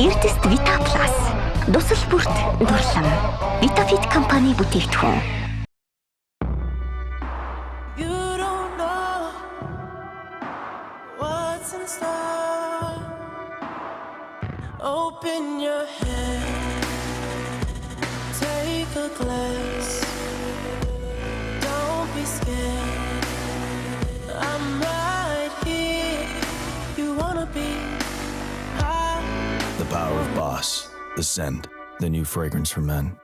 Эрдэст Vita Plus. Дусал бүрт дурлам. Vitafit компани бүтээгдэхүүн. You don't know what's in store. Open your head, take a glass. Don't be scared. I'm right here. You wanna be high. The power of Boss. The scent. The new fragrance for men.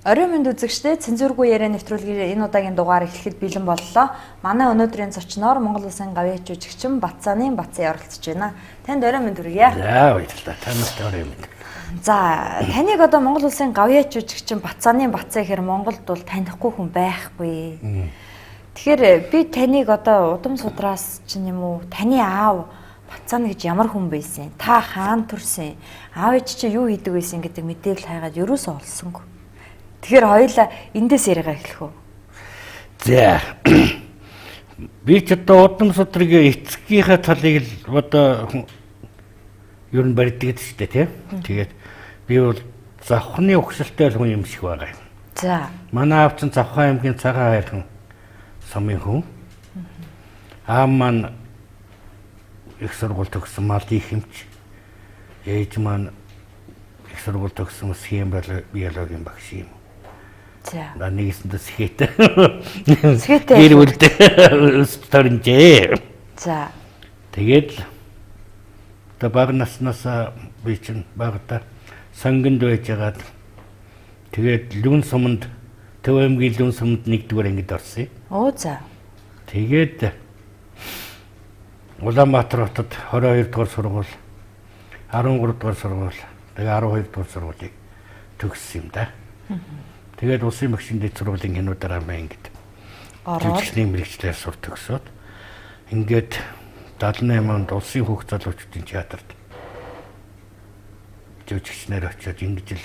Оройн мэнд үзэгчдээ цензургүй яриа нэвтрүүлгийн энэ удаагийн дугаар эхлэхэд бэлэн боллоо. Манай өнөөдрийн зочноор Монгол Улсын гавьяач жүжигчин Батцааны Бацаа оролцож байна. Танд оройн мэнд хүргье. За баярлалаа. Та нарт оройн мэнд. За, таныг одоо Монгол Улсын гавьяач жүжигчин Батцааны Бацаа гэхээр Монголд бол танихгүй хүн байхгүй. Тэгэхээр би таныг одоо удам судраас чинь юм уу таны аав Бацаан гэж ямар хүн байсан? Та хаан төрсөн? Аав ээж чи юу хийдэг байсан гэдэг мэдээлэл хайгаад ерөөсөө олсонгүй. Тэгэхээр хоёулаа эндээс яриагаа эхлэх үү? За. Би ч одоо удам судрыг эцгийнхээ талыг л одоо ер нь барьдаг шүү дээ, тийм. Тэгээд би бол завхны өгсөлтэй л хүн юм шиг байгаа юм. За. Манай аав чинь Завхан аймгийн Цагаан хайрхан сумын хүн. Аав маань их сургууль төгссөн мал их хэмч. Ээж маань их сургууль төгссөн схем биологийн багш юм. За. На нэгэсэндээ сэхээтэй. Сэхээтэй. Гэр бүлдээ өс төрнжээ. За. Тэгээд л одоо бага наснаас би чинь багада сонгонд байжгаад тэгээд Лүн суманд Төв аймгийн Лүн суманд нэгдүгээр ангид орсон юм. Оо за. Тэгээд Улаанбаатар хотод 22 дугаар сургууль, 13 дугаар сургууль, тэгээ 12 дугаар сургуулийг төгссөн юм да. Тэгээд улсын багшийн дэд сургуулийн кино драма ангид Ороод жүжигчний мэрэгчлэр сур төгсөөд ингээд 78 онд улсын хүүхд залуучуудын театрт жүжигчнэр очиод ингэж л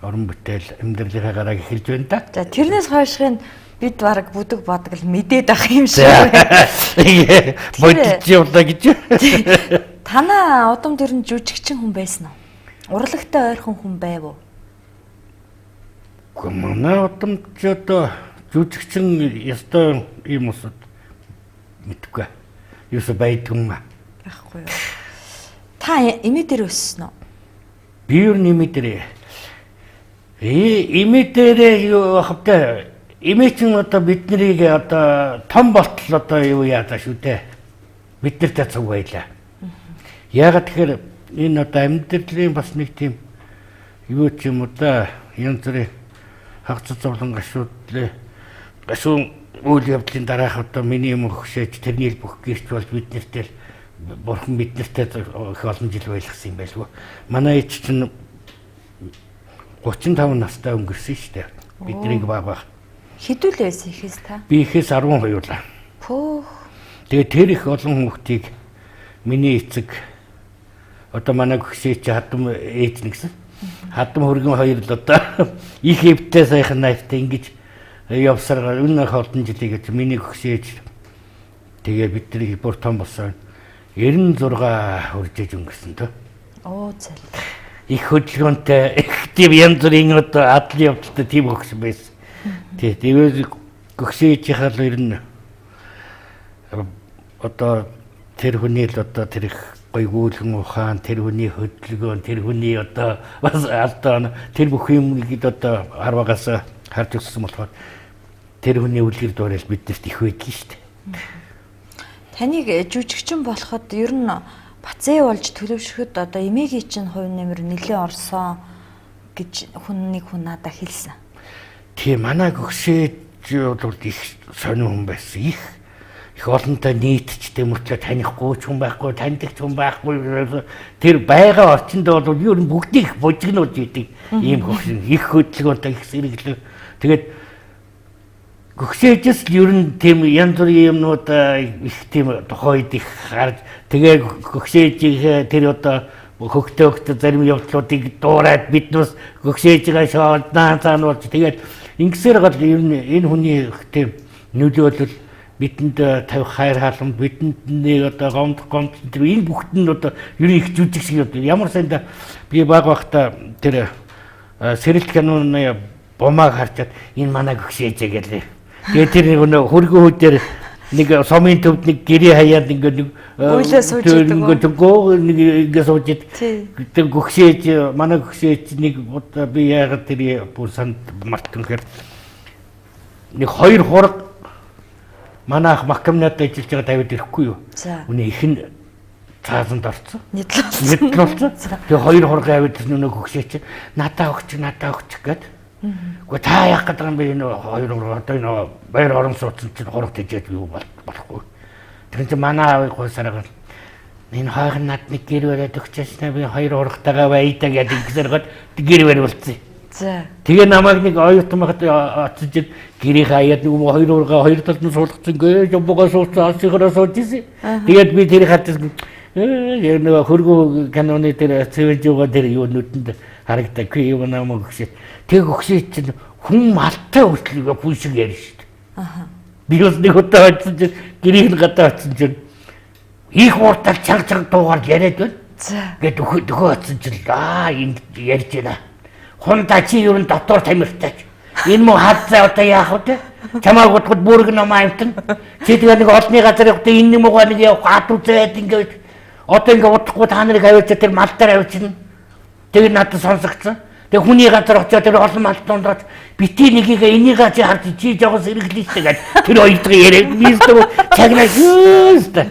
орон бүтээл амьдралынхаа гарааг эхэлж байна да. За тэрнээс хойшхын бид бараг бүдэг бодог л мэдээд ах юм шиг байна. Бодож явлаа гэж. Танаа удам тэр нь жүжигчин хүн байсан уу? Урлагтай ойрхон хүн байв уу? Гэхдээ манай удамч одоо жүжигчин ёстой юм усуд мэдгүй. Юусо байдгүй юм аа. Байхгүй юу. Та эмээ дээр өссөн үү? Би юу нэмээ дээр эмээ дээрээ юу хавтай эмээ чин одоо бид нарыг одоо том болтол одоо юу яалаа шүү дээ. Бид нартай цуг байлаа. Яагаад тэгэхээр энэ одоо амьдралын бас нэг тийм юу ч юм уу да янз бүрийн хагц зовлон гашуудлаа гашуун үйл явдлын дараах одоо миний юм өгшөөж тэрний л бүх гэрч бол бид нартай л бурхан бид нартай их олон жил байлгасан юм байлгүй. Манай ээж чинь 35 настай өнгөрсөн шүү дээ. Биднийг баг баг. Хэдүүл байсан ихээс та? Би ихээс 12 лаа. Пөөх. Тэгээ тэр их олон хүүхдийг миний эцэг одоо манай гүгшээ чи хадам ээж нэгсэн. Хадам хөргөн хоёр л одоо их эвтэй сайхан найртай ингэж явсаар энэ их олон жилийг гэж миний гүгшээ ээж тэгээ бидний бүр том болсон 96 хүржээж өнгөрсөн төө. Оо зэл. Их хөдөлгөөнтэй их тийм янз бүрийн одоо адлын явдалтай тийм өгсөн байсан. Тий, тэгээд гөгшөө ээжийнхаа л ер нь одоо тэр хүний л одоо тэр их гоё гүйлгэн ухаан, тэр хүний хөдөлгөөн, тэр хүний одоо бас алдаа тэр бүх юмыг одоо харвагаас харж өссөн болохоор тэр хүний үлгэр дуурайл биднэрт их байдаг шүү дээ. Таныг жүжигчин болоход ер нь бацээ болж төлөвшөхөд одоо эмээгийн чинь хувь нэмэр нэлээд орсон гэж хүн нэг хүн надад хэлсэн. Тийм манай гөгшээж бол их сонин хүн байсан. Их их олонтой нийтчтэй мөртлөө танихгүй ч хүн байхгүй, таньдаг ч хүн байхгүй. Тэр байгаа орчинд бол ер нь бүгдийг бужигнуулж идэг ийм хөгшин. Их хөдөлгөөнтэй, их сэргэлэн. Тэгээд гөгшээжс л ер нь тийм янз бүрийн юмнууд их тийм тухайд их харж тэгээ гөгшээжийнхээ тэр одоо Хөгтөө зарим явдлуудыг дуурайд биднээс гөгсөөж байгаа шоолд наа цаана болж тэгээд ингэсээр гол ер нь энэ хүний тийм нөлөөлөл бидэнд тавих хайр халамж бидэнд нэг одоо гомдох гомдол тэр энэ бүгд нь одоо ер нь их жүжиг шиг одоо ямар сайнда би баг байхдаа тэр сэрэлт киноны бумааг харчаад энэ манай гөгсөөж гэлээ. Тэгээд тэр нэг нөө хөргөн хүүдээр нэг сомын төвд нэг гэрээ хаяад ингээд нэг Үйлээ сууж идэг үү? Ингээд гоо нэг ингээд сууж идэг. Тий. Тэр гөгсөөж манай гөгсөөж нэг удаа би яагаад тэр бүр санд мартсан гэхээр нэг хоёр хураг манай ах Макамнад ажиллаж байгаа тавиад ирэхгүй юу. За. Үнэ их нь цаазанд орсон. Нийтлүүлсэн. Нэтлүүлсэн. Тэгээ хоёр хураг аваад ирсэн нөгөө гөгсөөч надаа өгч надаа өгч гээд. Үгүй та яах гэдэг юм бэ энэ хоёр хураг одоо энэ баяр орон сууцсан чинь хураг тэжээд юу болохгүй. Тэр чинь манай аавыг гуйсараа энэ хойгон над нэг гэр бариад өгчээснэ би хоёр хурагтайгаа баяда гэдэг ингэсээр гол гэр барь болцсон. За. Тэгээ намайг нэг оюутан байхад очиж ир гэрийнхээ хаяад нэг юм хоёр ургаа хоёр талд нь суулгацсан гээ жомбогоо сууцсан асихараа сууж исэн. Тэгээд би тэр хатсан яг нэг хөргөө киноны тэр цэвэж байгаа тэр юу нүдэнд харагдаа гүй юм намайг өгшөө. Тэг өгшөө чинь хүн малтай хүртэл хүн шиг ярина шүү дээ. Би бас нэг удаа очсон чинь гэрийг нь гадаа очсон чинь их ууртал чанга чанга дуугаар яриад байна. За. Ингээд дөхөө дөхөө очсон чинь аа энд ярьж байна. Хунда чи ер нь дотор тамиртай. Энэ мөн хадсаа одоо яах вэ? Чамааг бодоход бүрэг намаа амтан. Чи тэгээ нэг олны газар явахдаа энэ юм угаа нэг явах ад үзээд ингээд одоо ингээд удахгүй та нарыг авчиж тэр мал дээр авчирна. Тэр надад сонсогдсон. Тэгээ хүний газар очиод тэр олон мал дундаач бити нэгийг энийгээ чи харж чи жоохон сэргэлээ штэ гэж тэр хоёр дахь яриад би зөв чагнаа штэ.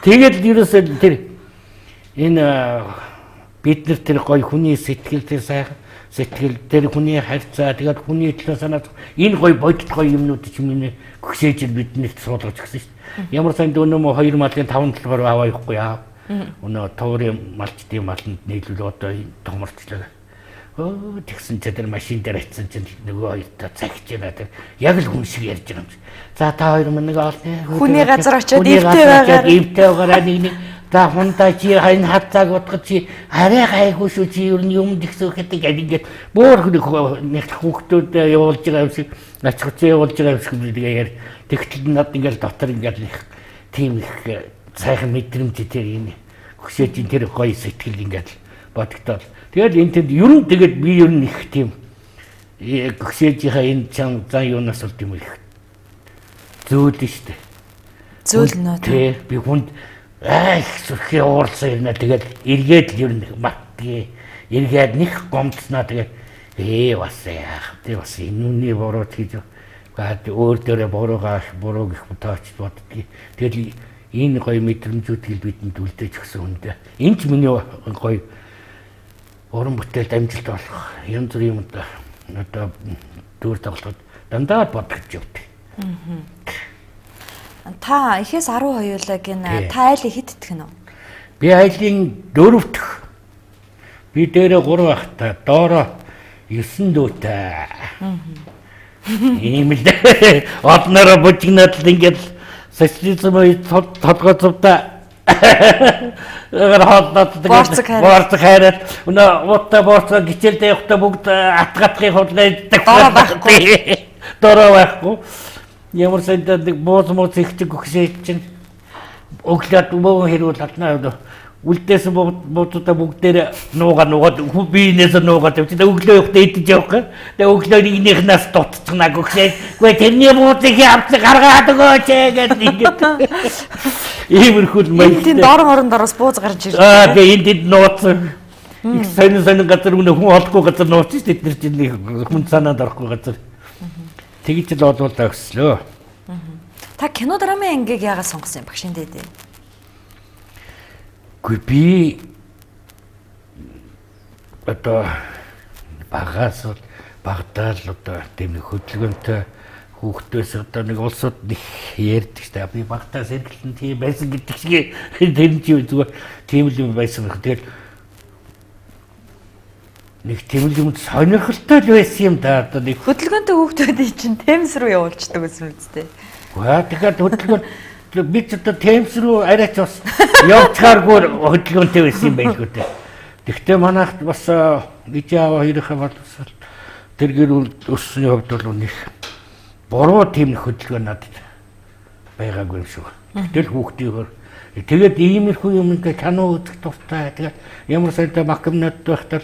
Тэгээд ерөөсөө тэр энэ бид нар тэр гоё хүний сэтгэл тэр сайхан сэтгэл тэр хүний харьцаа тэгээд хүний төлөө санаа зовх энэ гоё бодит гоё юмнууд чинь миний гөксөөж биднэрт суулгаж өгсөн шүү дээ. Ямар сайн дүүнөө мө хоёр малын таван талбар аваа явахгүй яа. Өнөө туурын малчдын маланд нийлүүл одоо томорчлоо. Өө тэгсэн чи тэр машин дээр очисон чинь нөгөө хоёртой цагч байна тэр яг л хүн шиг ярьж байгаа юм шиг. За та хоёр минь нэг олны Хүний газар очиод Хүний эвтэй газар очиод байгаарай. эвтэй байгаарай нэг нэг за хунтаа чи энэ хавцааг утгад чи арай гайгүй шүү чи ер нь юм дэгсөх гэдэг гэх ингээд бөөр нэг хүүхдүүд явуулж байгаа юм шиг ач хүчээ явуулж байгаа юм шиг би тэгээ яар тэгтэл над ингээд дотор ингээд их тийм их сайхан мэдрэмж тэр энэ хөшөөжин тэр гоё сэтгэл ингээд бодогдоод тэгэл энэ тэнд ер нь тэгээд би ер нь их тийм гөксөөжийнхаа энэ чан зан юунаас бол тийм их зөөлөн шүү дээ. Зөөлнө үү? Тий, би хүнд аа их сүрхий уурлсан юм аа тэгээд эргээд л ер нь мартдгийг. Эргээд них гомдсноо тэгээд бас яах вэ? Бас энэ үний буруу гэж гад өөр дээрээ буруугаа буруу гэх тооч боддгийг. Тэгэл энэ гоё мэдрэмжүүдийг бидэнд үлдээж өгсөн хүндээ. Энэ ч миний гоё уран бүтээлд амжилт олох янз бүрийн юмд одоо дүүр тоглоход дандаа бодгож явдаг. Та ихээс 10 хоёулаа гин Тий. та айлын хэд итгэх нь вэ? Би айлын дөрөвдөх. Би дээрээ 3 ахтай, доороо 9 дүүтэй. Ийм л одноороо бужигнаад л ингээд социализм үе толгой зувдаа хооллоод Борцог хайраад. борцог хайраад өнөө ууттай борцог гिचээлдээ явахдаа бүгд атгатгын худлаа Дороо байхгүй. Дороо байхгүй. Ямар сандаа нэг бууз мууз их чиг өгсөө чинь өглөөд бөөн хэрүүл хатнаа үлдээсэн буудуудаа бүгдээр нуугаа нуугаад биенээс нуугаад явчих. Өглөө явахдаа идэж явах. Тэгээ өглөө нэгнийх нас дутцгнаа гөхсээ. Үгүй тэрний буудлыг авч гаргаад өгөөч гэдэг ингээд. Иймэрхүү л Энэ тийм доор морон дороос бууз гарч ирж. Аа тэгээ энд энд нууцсан. Их сонин сонин газар үнэ хүн олохгүй газар нууц шүү дээ. Тэд нар чинь нэг хүн санаанд орохгүй газар. Тэгж л олвол өгслөө. Та кино драмын ангийг яагаад сонгосон юм багшин дээд? Үгүй би одоо багаас бол багтаа л одоо тийм нэг хөдөлгөөнтэй хүүхдээс одоо нэг улсууд нэг ярьдаг шүү дээ. Би багтаа сэргэлэн тийм байсан гэдэг шиг тэр нь чи зүгээр тийм л юм байсан. Тэгэл нэг тийм л юм сонирхолтой л байсан юм да. Одоо нэг Хөдөлгөөнтэй хүүхдүүдийн чинь Темс рүү явуулчихдаг байсан үстэй. Үгүй тэгэхээр хөдөлгөөн би ч одоо Темс рүү арайч бас явчихааргүй хөдөлгөөнтэй байсан юм байлгүй дээ. Тэгтээ манайхт бас ижээ аваа хоёрынхаа боловсрол тэр гэр бүл өссөний хувьд бол нэг буруу тийм хөдөлгөөн надад байгаагүй юм шиг. Гэтэл хүүхдийн тэгээд иймэрхүү юм ингээ кино үзэх дуртай. Тэгээд ямар сайнтай макмнад байхдаа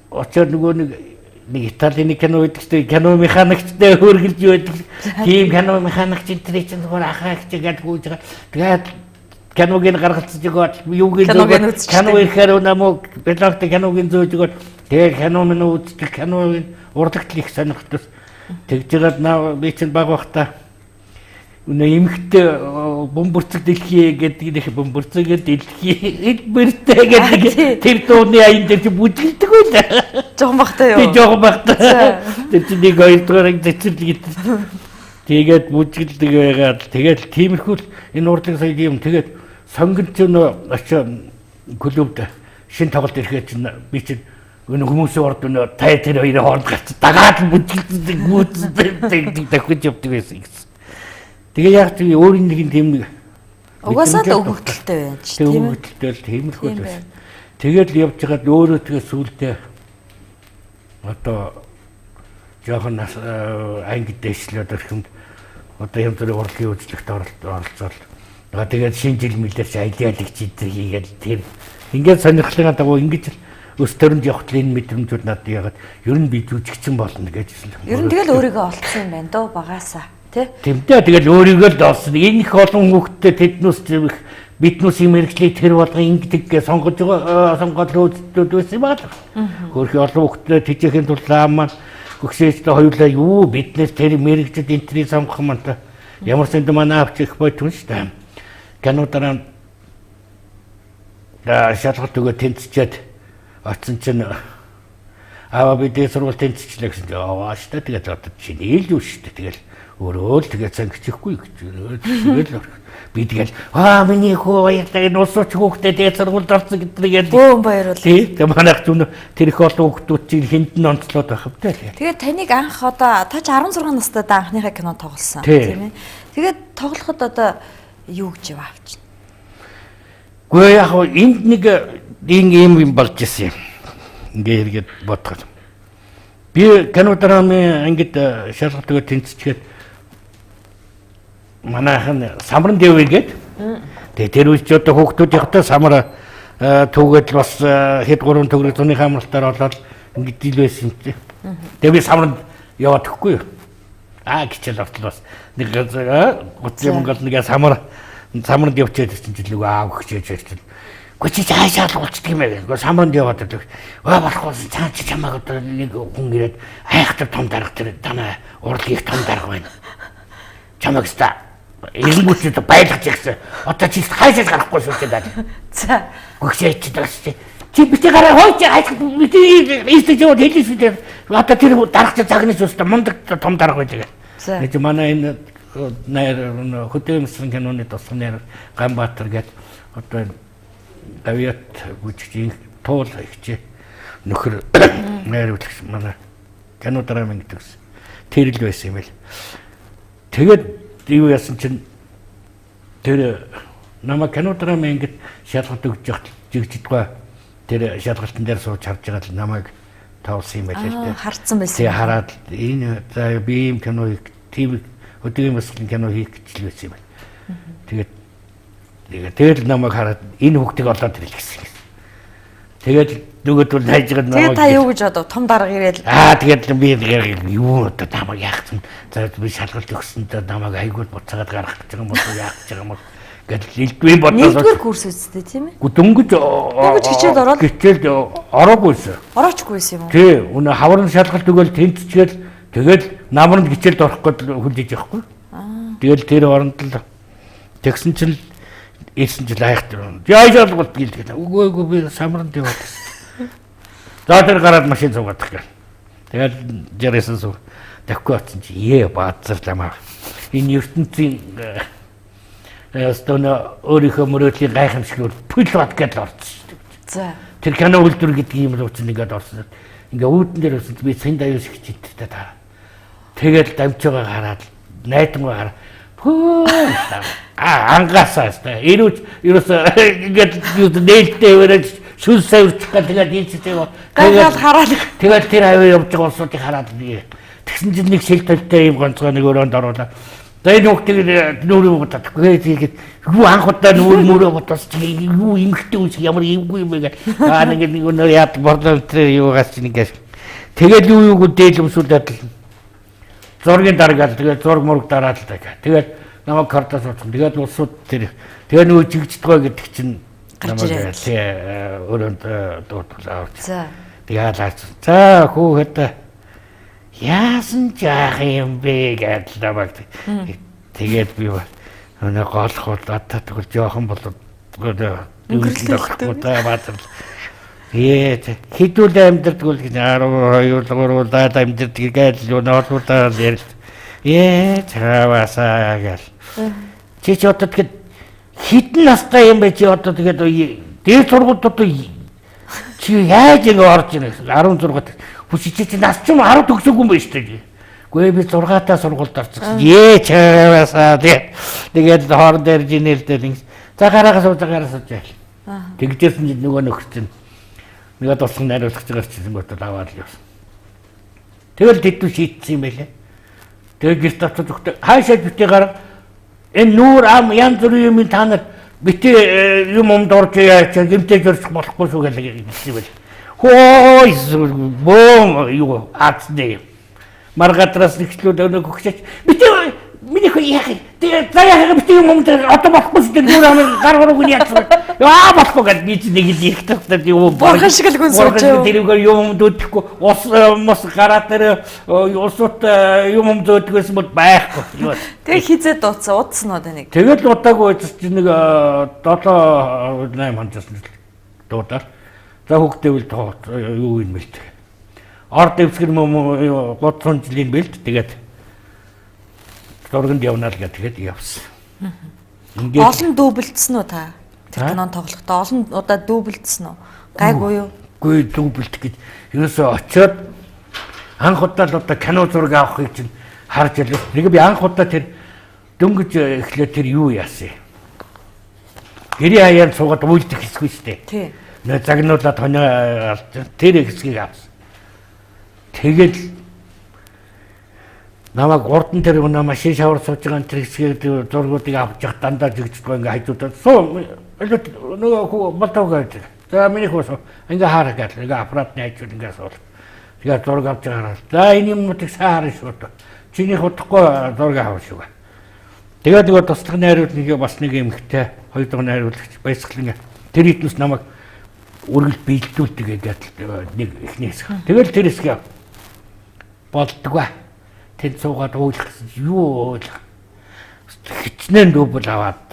очоод нөгөө нэг Италийн нэг кино байдаг чинь кино механикчтай хөөргөлж байдаг. Тийм кино механикч энэ тэр чинь зүгээр ахаа хичээгээд гүйж байгаа. Тэгээд киног нь гаргалцж өгөөд юуг нь зөөгөөд кино ирэхээр намуу блогт киног нь зөөж өгөөд тэгээд кино минь үздэг киног нь урлагт их сонирхдаг. Тэгж жагаад би чинь баг байхдаа үнэ эмхтэй бөмбөрцөг дэлхий гэдэг нэг бөмбөрцөг дэлхий элбэртэй гэдэг тэр дууны аян дээр чи бүжгэлдэг байлаа. Жохон бахтай юу? Би жохон бахтай. Тэр чи нэг хоёрдугаар анги цэцэрлэг гэдэг. Тэгээд бүжгэлдэг байгаад тэгээд тиймэрхүү л энэ урлаг соёл юм тэгээд сонгон ч нөө очоо клубд шин тоглолт ирэхэд чинь би чинь энэ хүмүүсийн орд нөө тай тэр хоёрын хооронд гарч дагаад бүжгэлдэг гүйцэтгэдэг давхиж явдаг байсан гэсэн. Тэгээ яг тийм өөрийн нэг тийм нэг угаасаа л өгөгдөлтэй байна ч тийм ээ. Өгөгдөлтэй л тиймэрхүү л байсан. Тэгээд л явж байгаад өөрөө тэгээ сүулдэ одоо жоохон нас анги дэвшлээд орхинд одоо янз бүрийн урлагийн үзлэгт оролцоод тэгээд шинэ жил мэлээр чи аялал чи энэ хийгээл тэр ингээд сонирхлын дагуу ингэж өс төрөнд явахад энэ мэдрэмжүүд надад яагаад ер нь би жүжигчин болно гэж хэлсэн. Ер нь тэгэл өөрийгөө олцсон юм байна дөө багаасаа. Тэ? Тэмдээ тэгэл өөрийгөө л олсон. Энэ их олон хүүхдтэй тэднүүс их биднүүс юм мэрэгчлийг тэр болгон ингэдэг гэж сонгож байгаа сонгоод өөддөд байсан юм байна. Хөөрхи олон хүүхдтэй тэжээхийн тулд аав маань өгсөөчтэй хоёулаа юу биднээс тэр мэрэгчд энтрийг сонгох юм та. Ямар санд манай авч их бодсон шүү дээ. Кино дараа шалгалт өгөө тэнцчихэд очсон чинь аава би дээд сургууль тэнцчихлээ гэсэн чинь аваа шүү дээ. Тэгээд одоо чи нийл үү шүү дээ. Тэгэл өөрөө л тэгээд цангичихгүй гэж. Тэгэл би тэгэл аа миний хүү баярлалаа энэ улсууч хүүхдээ дээд сургуульд орсон гэдэг бөөн баярлалаа. Тий. Тэгээд манайх зүн тэр их олон хүүхдүүд чинь хинд нь онцлоод байх юм дээ. Тэгээд таныг анх одоо та чи 16 настай да анхныхаа кино тоглосон тийм ээ. Тэгээд тоглоход одоо юу гэж авч? Гэхдээ яг энд нэг ийм юм болж исэн юм. Ингээ хэрэгэд бодоход. Би кино драмын ангид шалгалт өгөө тэнцчихэд манайхан самран дэвээ гээд тэгээ тэр үеч одоо хүүхдүүд явахдаа самар түүгээд л бас хэд 3 төгрөг зуны хамралтаар олоод ингэж ил байсан юм чи. Тэгээ би самранд яваад өгөхгүй юу. Аа хичээл ортол бас нэг 30 мөнгө нэг самранд явчихад ирсэн чинь л аа хичээж ирсэн. Гэхдээ чи цаашаа л уулздаг юм аа. Гэхдээ самранд яваад ирлээ. Өө болохгүй цаа чи чамайг одоо нэг хүн ирээд айхтар том дарга тэр танай урлагийн том дарга байна. Чамайг ста эренгүүт байлгаж ирсэн. Одоо чи хайшаа гарахгүй шүү дээ. За. Гүгшээ чи дагс чи. Чи бити гараа хойч хайх бити ийсэж яваад хэлсэн шүү дээ. Одоо тэр дарга чи загнаж шүү дээ. Мундаг том дарга байдаг. За. Нэг манай энэ найр хөдөөмсөн киноны тусган найр Ганбаатар гээд одоо Давиат бүжигч туул ихчээ нөхөр найруулагч манай кино драма гэдэг гэсэн. Тэр л байсан юм байл. Тэгээд юу яасан чинь тэр намайг кино драма ингэд шалгалт өгч явахад жигжидгаа тэр шалгалтын дээр сууж харж байгаа л намайг тавлсан юм байл л дээ. Харцсан байсан. Тэгээ хараад энэ за би ийм кино хийх тийм өдөрийн мэсгэлэн кино хийх гэж л байсан юм байна. Тэгээд тэгэл намайг хараад энэ хүүхдийг олоод ирэл гэсэн. Тэгээд нөгөөдөл хайж байгаа намайг. Тэгээд та юу гэж бодов? Том дарга ирээл. Аа тэгээд би юу одоо намайг яах юм. За би шалгалт өгсөн дээр намайг айгуул буцаагаад гаргах гэж байгаа юм уу яах гэж байгаа юм уу гэдэл элдвийн бодлоо. Нэгдүгээр курс үсттэй тийм ээ? Дөнгөж хичээл ороод хичээлд ороогүйсэн. Ороочгүйсэн юм уу? Тий, үнэ хаврын шалгалт өгөөл тэнцчихэл тэгэл намранд хичээлд орох гээд хүлээж явахгүй. Тэгэл тэр оронд л тэгсэн чинь ирсэн чинь айхтар. Яа шалгалт гэлдэг. Үгүй үгүй би самранд яваад байсан. За тэр гараад машин суугаад гэх. Тэгэл 69 суу. Давхигүй очсон чи ээ баазарламаа. Энэ ертөнцийн өстөн өөрийнхөө мөрөөдлийн гайхамшигнууд пүл бат гэдэл орсон шүү дээ. За. Тэр кино үйлдвэр гэдэг юм л учин ингээд орсон. Ингээ үүдэн дээр өсөн би цэн даюу шиг читтэй та. Тэгэл дамжуугаа хараад найдангаа хараад пүү а ангаасаа өстой. Ирүүч ерөөсөө ингээд нээлттэй өрөөж Шүл савирчих гал тэгээд энэ тийм Гайхал хараад. Тэгээд тэр аваа явж байгаа улсуудыг хараад би тэгсэн чинь нэг шил толтой юм гонцгой нэг өрөөнд оруулаа. За энэ хүүхдийг нүүрээ бодоод тэгээд юу анх удаа нүүр мөрөө бодоос чи юу эмхтэй үс ямар эвгүй юм бэ гэх. Аа нэг нэг өнөр яад борлоо тэр юугаас чи нэг тэгээд юу юуг дээлэмсүүлээд л зургийн даргаал тэгээд зураг мураг дараад л байгаа. Тэгээд намайг картаас утсан. Тэгээд улсууд тэр тэгээд нөгөө жигждгой гэдэг чинь Гарч ирээд. тий өрөөнд дуудвал авч. За. Тэгээд лаач. За хүүхэд яасан ч яах юм бэ гэдэл намайг. Тэгээд би өнөө голох бол одоо тэгвэл жоохон бол өнгөрлөлтөө баатар. Ээ хідүүл амьдардаг бол гэж 12 3 удаад амьдардаг гэж юу ноолуудаа ярил. Ээ чаваасаа гэл. Чи ч одоо тэгэхэд хідэн настай юм бэ чи одоо тэгээд дээд сургуульд одоо чи яаж ингэ орж ирэх 16 хүч чи чи нас ч юм 10 төгсөөгүй юм байна шүү дээ. Гүй би 6 та сургуульд орчихсон. Ээ чаваасаа тэгээд хооронд ярьж инээл дээр ингэ. За гараагаас сууж гараа сууж яал. Тэгжсэн чинь нөгөө нөхөр чинь нөгөө туслах найруулагч гарч ирсэн бодод аваад л явсан. Тэгэл тэдүү шийдсэн юм байлээ. Тэгээд гэрт авчиж өгтөө хаашаа битээ гарга энэ нүүр ам янз бүрийн юм та нар битээ юм умд орж яач гэмтэж өрчих болохгүй шүү гэж хэлсэн юм байл. Хөөй бөөм юу аацнэ. Маргатраас нэгчлүүд өнөг өгчөөч битээ миний хөө яах юм? Тэгээ за яах юм битээ юм умд одоо болохгүй шүү дээ нүүр ам гар гураг нь яах вэ? Яа болохгүй гэж би чи нэг л их тавтай юм Бурхан шиг л гүн сууж яваа. Тэрүүгээр юм дөдөхгүй ус мус гараа дээр усууд юм юм зөөдөг байсан бол байхгүй. Тэгээ хизээ дууцсан, удсан уу таныг? Тэгэл удаагүй чи нэг 7 8 хонжсэн дуудаар. За хүүхдээ үл юу юм бэлт. Орд дэвсгэр мөн 3 жилийн бэлт тэгээд зурганд явна л гэдэг явсан. Ингээд олон дүүбэлдсэн үү та? Тэр кинонд тоглохдоо олон удаа дүүбэлдсэн үү? Гайгүй юу? Үгүй дүүбэлт гэж ерөөсөө очиод анх удаа л одоо кино зураг авахыг чинь харж ялаа. Тэгээ би анх удаа тэр дөнгөж эхлээд тэр юу яасан юм. Гэрийн хаяанд суугаад уйлдах хэсэг шүү дээ. Тий. Нөө загнуулаад хонио алж тэр хэсгийг авсан. Тэгэл намайг урдан тэр өнөө машин шавар сууж байгаа тэр хэсгийг зургуудыг авч явах дандаа жигждэг ингээ хажуудаад суу нөгөө хүү болтоо гэж. За миний хүү суу. Ингээ хараа гэл ингээ аппаратны хажууд ингээ суул. Тэгээ зураг авч байгаа. За энэ юмнуудыг сайн харна шүү. Чиний удахгүй зураг авах шүү. Тэгээд нөгөө туслах найруулагч нэг бас нэг эмэгтэй хоёр дахь найруулагч баясгалан тэр хэднээс намайг үргэлж биелдүүлдэг гэдэг нэг эхний хэсэг. Тэгэл тэр хэсэг болдгоо. Тэнд суугаад уйлах гэсэн юу уйлах. Хичнээн дүүбэл аваад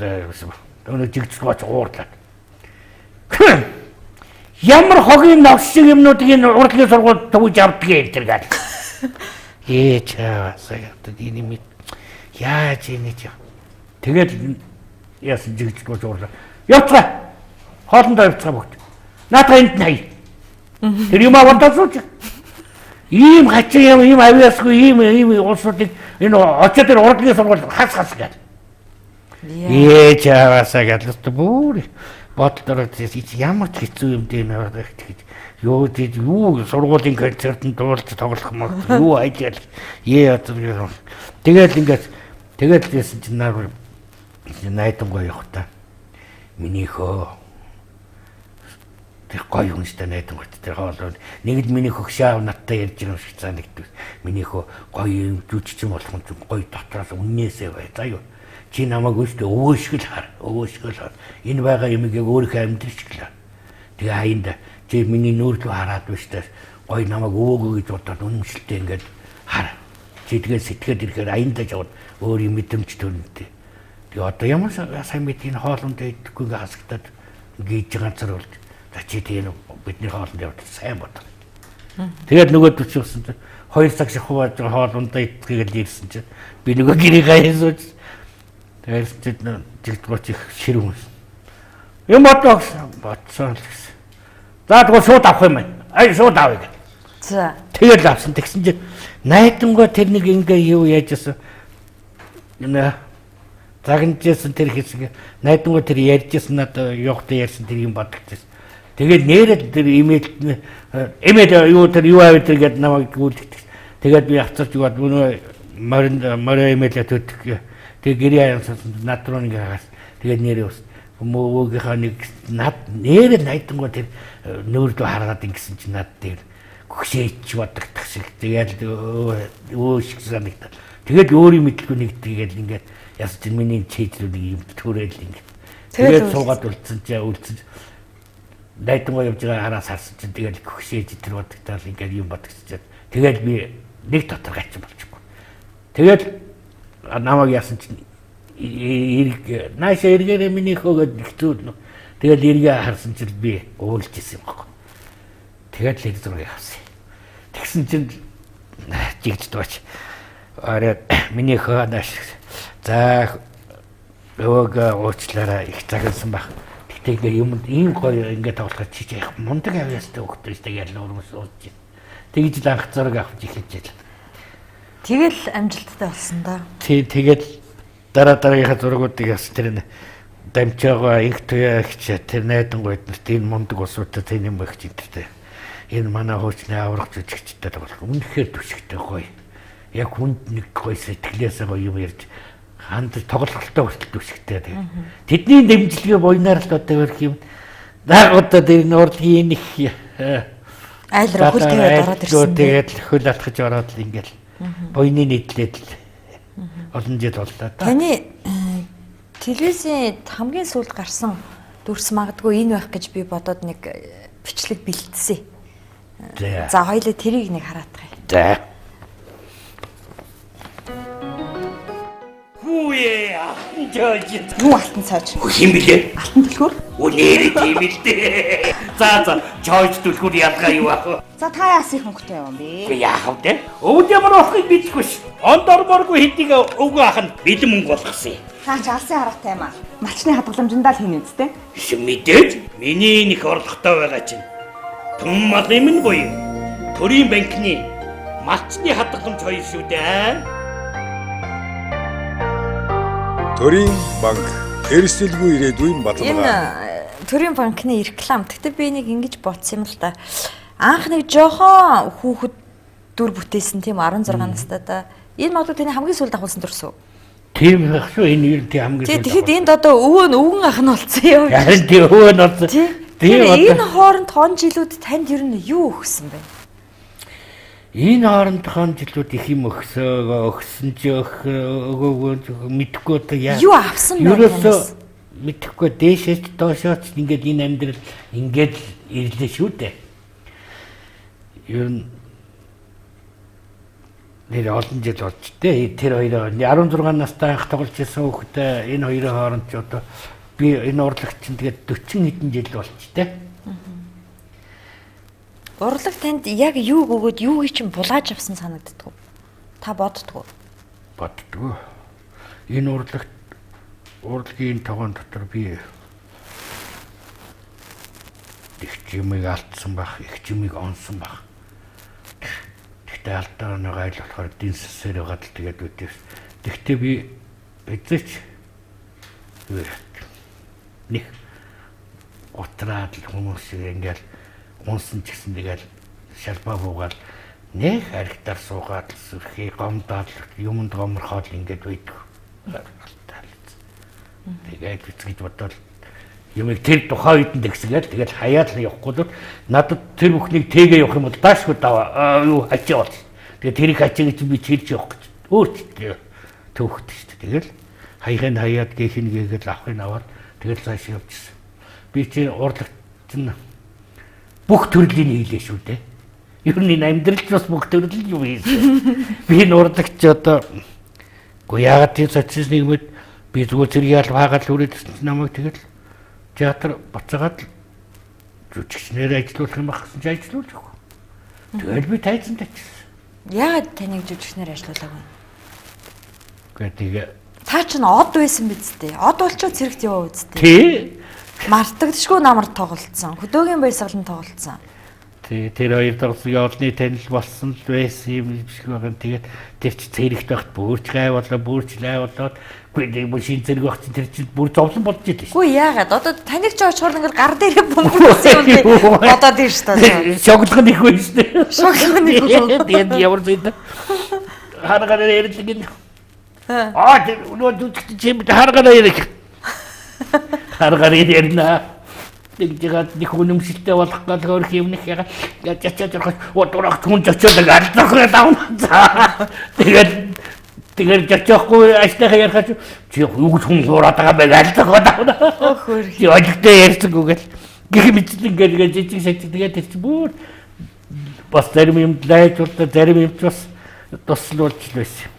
өнөө жигдэх гоч уурлаад. Ямар хогийн новш шиг юмнуудыг энэ урлагийн сургуульд төвж авдгийг энэ гал. Ээ чаавасаа гэдэг энэ мэд яаж ийм ч. Тэгээд яасан жигдэх гоч уурлаа. Явцгаа. Хоолндоо явцгаа бүгд. Наадах энд нь хай. Тэр юм аваад сууж. Ийм хачин юм, ийм авиасгүй, ийм ийм улсуудыг энэ очоод тэр урлагийн сургууль хас хас гэл. Ээ чаавасаа гэл бүр бодлоор ямар ч хэцүү юм дээ нэ гэж юу тийж юу сургуулийн концертанд дуулж тоглох мод юу ажил ээ одоо тэгэл ингээд тэгэл байсан чинь нар найдангой явах та миний хөө тэр гоё юм шүү дээ найдангой тэр хоол нэг л миний хөгшөө аав надтай ярьж байгаа юм шиг санагдав. Миний хөө гоё юм жүжигчин болох юм гоё дотроос үннээсээ бай заа юу чи намайг өстө өвөө шиг л хар өвөө шиг л хар энэ байгаа юмыг яг өөрийнхөө амьдрал шиг л хар. Тэгээ хаянд чи миний нүүр рүү хараад биш дээ гоё намайг өвөөгөө гэж бодоод үнэмшилтэй ингээд хар. Чи тэгээ сэтгээд ирэхээр аяндаа жавд өөр юм мэдрэмж төрнөтэй. Тэгээ одоо ямар сайн мэд энэ хоолунд идэхгүй ингээ хасагтаад гийж ганцар болж за чи тэгээ бидний хоолунд яваад сайн бодоо. Тэгээд нөгөө төчөөсөн чинь 2 цаг шахуу байж байгаа хоолундаа идэхийг л ирсэн чинь би нөгөө гэрээ гаяасууж тэгээд чинь жигдгооч их ширүүн. Юм бодлоо гэсэн. Бодсон л гэсэн. За тэгвэл шууд авах юм байна. Ай шууд авъя гэх. За. Тэгэл авсан. Тэгсэн чинь найдангой тэр нэг ингээ юу яажсэн. Нэ загнажсэн тэр хэсэг найдангой тэр ярьжсэн надад явахдаа ярьсан тэр юм бодлоо. Тэгээд нэрэл тэр имэйл имэйл юу тэр юу аваад тэр гээд намайг гүйлгдэг. Тэгээд би авцарч яваад мөнөө морин морио имэйлээ төдөх. Тэгээд гэрээ аяасан над руу нэг хагас. Тэгээд нэрээ ус мөвөөгийнхаа нэг над нэрэл найдангуй тэр нүүр рүү харгаад ингэсэн чинь над дээр гүшээч бодогдох шиг тэгээд өө шиг санагдал. Тэгээд өөрийн мэдлгүй нэг тэгээд ингээд яс чинь миний чийж рүү нэг юм төрээл ингээд. Тэгээд суугаад үлдсэн чи үлдсэн. Найдангуй явж байгаа хараас харсан чинь тэгээд гүшээч тэр бодогдоод ингээд юм бодогдчихад. Тэгээд би нэг дотор гачин болчихгүй. Тэгээд намайг яасан чинь эрг нааша эргээрээ миний хөөгд хэцүү. Тэгээд эргээ харсан чинь би уйлж исэн юм байна. Тэгээд л зургийг авсан. Тэгсэн чинь жигж дууч. Арай миний хөө нааш. За өвөг уучлаарай их загнасан баг. Тэгтээ ингээ юм ийм гоё ингээ тоглоход чи их мундаг авьяастай хөхтэй тэгэл өрмөс ууж. Тэгж л анх зураг авч эхэлж байл. Тэгэл амжилттай болсон да. Тий, тэгэл дараа дараагийнхаа зургуудыг бас тэр дамжаага инх туяа их тэр найдангуй эднэрт энэ мундаг улсуудад тэр юм их энтертэй. Энэ манай хуучны аврах жүжигчтэй тоглох. Үнэхээр түшигтэй гоё. Яг хүнд нэг гоё сэтгэлээсээ гоё юм ярьж ханд тоглолттой хүртэл түшигтэй. Тэгээд тэдний дэмжлэгээ буйнаар л одоо өрх юм. Даг одоо тэр энэ урлагийн их айл руу хөл тавиад ороод ирсэн. Тэгээд хөл атгаж ороод л ингээл буйны нийтлээд л олон жил боллоо да. Таны телевизийн хамгийн сүүлд гарсан дүрс магадгүй энэ байх гэж би бодоод нэг бичлэг бэлтсэн. За хоёлаа тэрийг нэг хараадах юм. За. Хүүе алтан жож. Юу алтан цааж? Хин блэ? Алтан түлхүүр? Үу нэрээ тийм л дээ. За за жож түлхүүр ялгаа юу ах вэ? За та яас их хөнгөтэй юм бэ? Яах вэ? Өвд ямар болохыг мэдэхгүй ш. Онд ормооргүй хэдийг өвгөн ах нь бэлэн мөнгө болгосон юм. Та ч алсын хараатай юм аа. Малчны хадгаламжиндаа л хин үсттэй. Биш мэдээж миний нэг орлоготой байгаа чинь. Түн мал юм нь буюу төрийн банкны малчны хадгаламж хоёр шүү дээ. Төрийн банк эрсдэлгүй ирээдүйн баталгаа. Энэ төрийн банкны реклам. Гэхдээ би нэг ингэж бодсон юм л да. Анх нэг жохон хүүхэд дүр бүтээсэн тийм 16 настай да. Энэ магадгүй таны хамгийн сүүлд агуулсан дүрс үү? Тийм байх шүү. Энэ ер нь тийм хамгийн сүүлд. Тэгэхэд энд одоо өвөө нь өвгөн ах нь болсон юм. Харин тийм өвөө нь болсон. Тийм энэ хооронд он жилүүд танд ер нь юу өгсөн бэ? Энэ хоорондох он жилүүд их юм өгсөө, өгсөн ч өгөөгүй мэдэхгүй одоо яа. Юу авсан бэ? Ерөөсөө мэдэхгүй дээшээч доошооч ингээд энэ амьдрал ингээд ирлээ шүү дээ. Ер нь нэр олон жил болж тээ. Тэр хоёроо 16 настай анх тоглож ирсэн хүүхдээ энэ хоёрын хооронд ч одоо би энэ урлагч чинь тэгээд 40 хэдэн жил болж тээ. Урлаг танд яг юуг өгөөд юуг чинь булааж авсан санагддаг уу? Та боддгоо? Боддгоо. Энэ урлагт урлагийн тогоон дотор би их чимийг алдсан байх, их чимийг онсон байх. Тэгтээ алдаа нэг айл болохоор дэн сэсээр байгаад л тэгээд үдээс. Тэгтээ би эзэж юу нэг утраад л хүмүүс ингээл унсан ч гэсэн тэгэл шалбаа буугаад нэг архитар суугаад сүрхий гомдоод юмд гоморхоод ингээд байдаг. Тэгээд эцгэж бодоод юмыг тэр тухайн үед нь тэгсгээл тэгэл хаяад л явахгүй л надад тэр бүхнийг тэгээ явах юм бол даашгүй даваа юу хачаа бол. Тэгээд тэрийг хачаа гэж би чирч явах гэж өөр төвхт шүү дээ. Тэгэл хаяхын хаяад гээхин гээгээл авахын аваад тэгэл цааш явчихсан. Би чи урлагт нь бүх төрлийн хийлээ шүү дээ. Ер нь энэ амьдрал ч бас бүх төрлийн юм хийсэн. Би энэ урлагч одоо үгүй яагаад тийм социализм нийгмэд би зүгээр зэрэг яал хаагаад л үрээд ирсэн чинь намайг тэгэл театр буцаагаад жүжигчнээр ажиллуулах юм байх гэсэн чинь ажиллуулж өгөө. Тэгэл би тайзан тавьчихсан. Яагаад таныг жүжигчнээр ажиллуулаагүй? Үгүй тэгээ Та чинь од байсан биз дээ. Од болчоо цэрэгт яваа үсттэй. Тий. Мартагдшгүй намар тоглолцсон. Хөдөөгийн баясгалан тоглолцсон. Тэр хоёр тоглосон олны танил болсон л байсан юм шиг байгаа. Тэгээд тэр чи цэрэгт байхад бүрч гай болоо, бүрч лай болоод үгүй нэг бүр шин зэрэг байх чинь тэр чинь бүр зовлон болж идэв шүү. Үгүй яагаад? Одоо таныг ч очихоор ингээл гар дээрээ бөмбөрсөн юм би бодоод ир шүү дээ. Шоглох нь их байсан шүү дээ. Шоглох нь их үү? Тэгээд ямар зүйл харгаар ярьдаг гин. Аа тэр өнөө жүжигч чи харгаар ярих. Харгаар ярина. Тэгжгаад нэг үнэмшилтэй болох гал өөрх юм нэг яга ячаад орох одоорох хүн зочоод алдрах давна. За тэгээд тэгээд зочоохгүй ажлынхаа ярихаар чи юу гэж хүн хуураад байгаа бэ алдрах давна. Өөх хөрх. Чи ожигтой ярьсангүй гэл гэх мэт ингээд жижиг сажиг тэгээд тэр чи бүр бас зарим юм лайжуулдаа зарим юм ч бас туслуулж л байсан.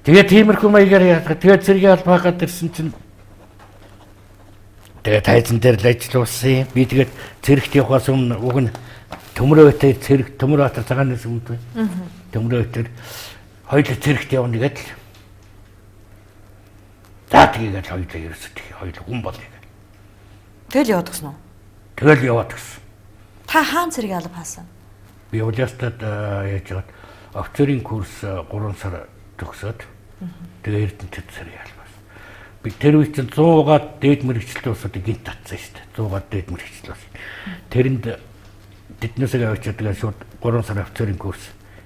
Тэгээд тиймэрхүү маягаар яадаг. Тэгээд цэргийн албаагаад ирсэн чинь тэгээд тайзан дээр л ажиллуулсан. Би тэгээд цэрэгт явахаас өмнө уг нь Төмөрөөтэй цэрэг Төмөрбаатар цагаан нэс өмнөд байна. Төмөрөөтөр хоёул цэрэгт явна гэдэл. За тэгээд хоёулаа ерөөсөө тэг хоёул хүн болъё гэх. Тэгэл яваад гисэн үү? Тэгэл яваад гисэн. Та хаан цэрэг алба хаасан? Би Улаастад яаж яагаад офицерын курс 3 сар төгсөөд тэгээ Эрдэнэтэд цэрэг албаас. Би тэр үе чинь 100-аад дээд мэрэгчлээ усуудыг гинт татсан шүү дээ. 100-аад дээд мэрэгчлээ ус. Тэрэнд тэднээсээ авчиад тэгээ шууд 3 сар офицерын курс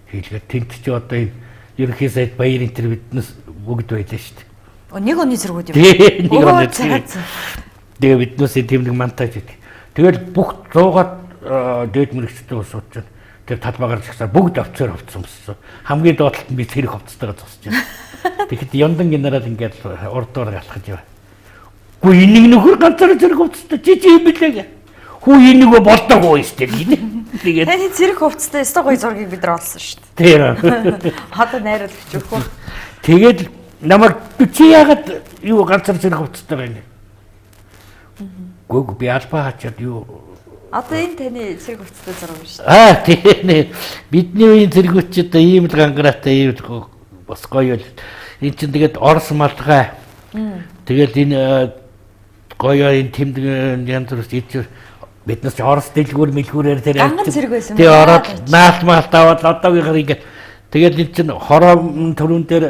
хийлгээд тэнд чи одоо энэ ерөнхий сайд баяр энэ төр биднес бүгд байлаа шүү дээ. Нэг оны цэргүүд юм. Тий, нэг оны Өө, за, цэрэг. за. Тэгээ биднээс тийм нэг монтаж хийдэг. Тэгэл бүх 100-аад дээд мэрэгчлээ усууд чинь тэр талбайгаар зогсоод бүгд офицер хувцсан болсон. Хамгийн доотлолт нь би цэрэг хувцастайгаа зогсож байна. Тэгэхэд Яндан генерал ингээд урдуур галхаж яв. Гү энийг нөхөр ганцаараа цэрэг хувцастай чи чи юм билээ гэ. Хүү энэ нөгөө болдоогүй шүү дээ гинэ. Тэгээд Таны цэрэг хувцастай өстой гоё зургийг бид нар олсон шүү тэр дээ. Одоо найруулагч өгөх үү? тэгээд намайг чи яагаад юу ганцаар цэрэг хувцастай байна? Гүг би албаа хачаад юу Одоо энэ таны цэрэг хувцастай зураг биш үү? Аа тийм ээ. Бидний үеийн цэргүүч ч одоо ийм л гангараатай ийм л бас гоё л. Энэ чинь тэгээд Орос малгай. Тэгээд энэ гоё энэ тэмдэг янз бүрс ич биднес ч Орос дэлгүүр мэлгүүрээр тэр Ганган цэрэг байсан Тэгээ байна. ороод наалт маалт аваад одоогийнхаар ингээд тэгээд энэ чинь хороом төрүүн дээр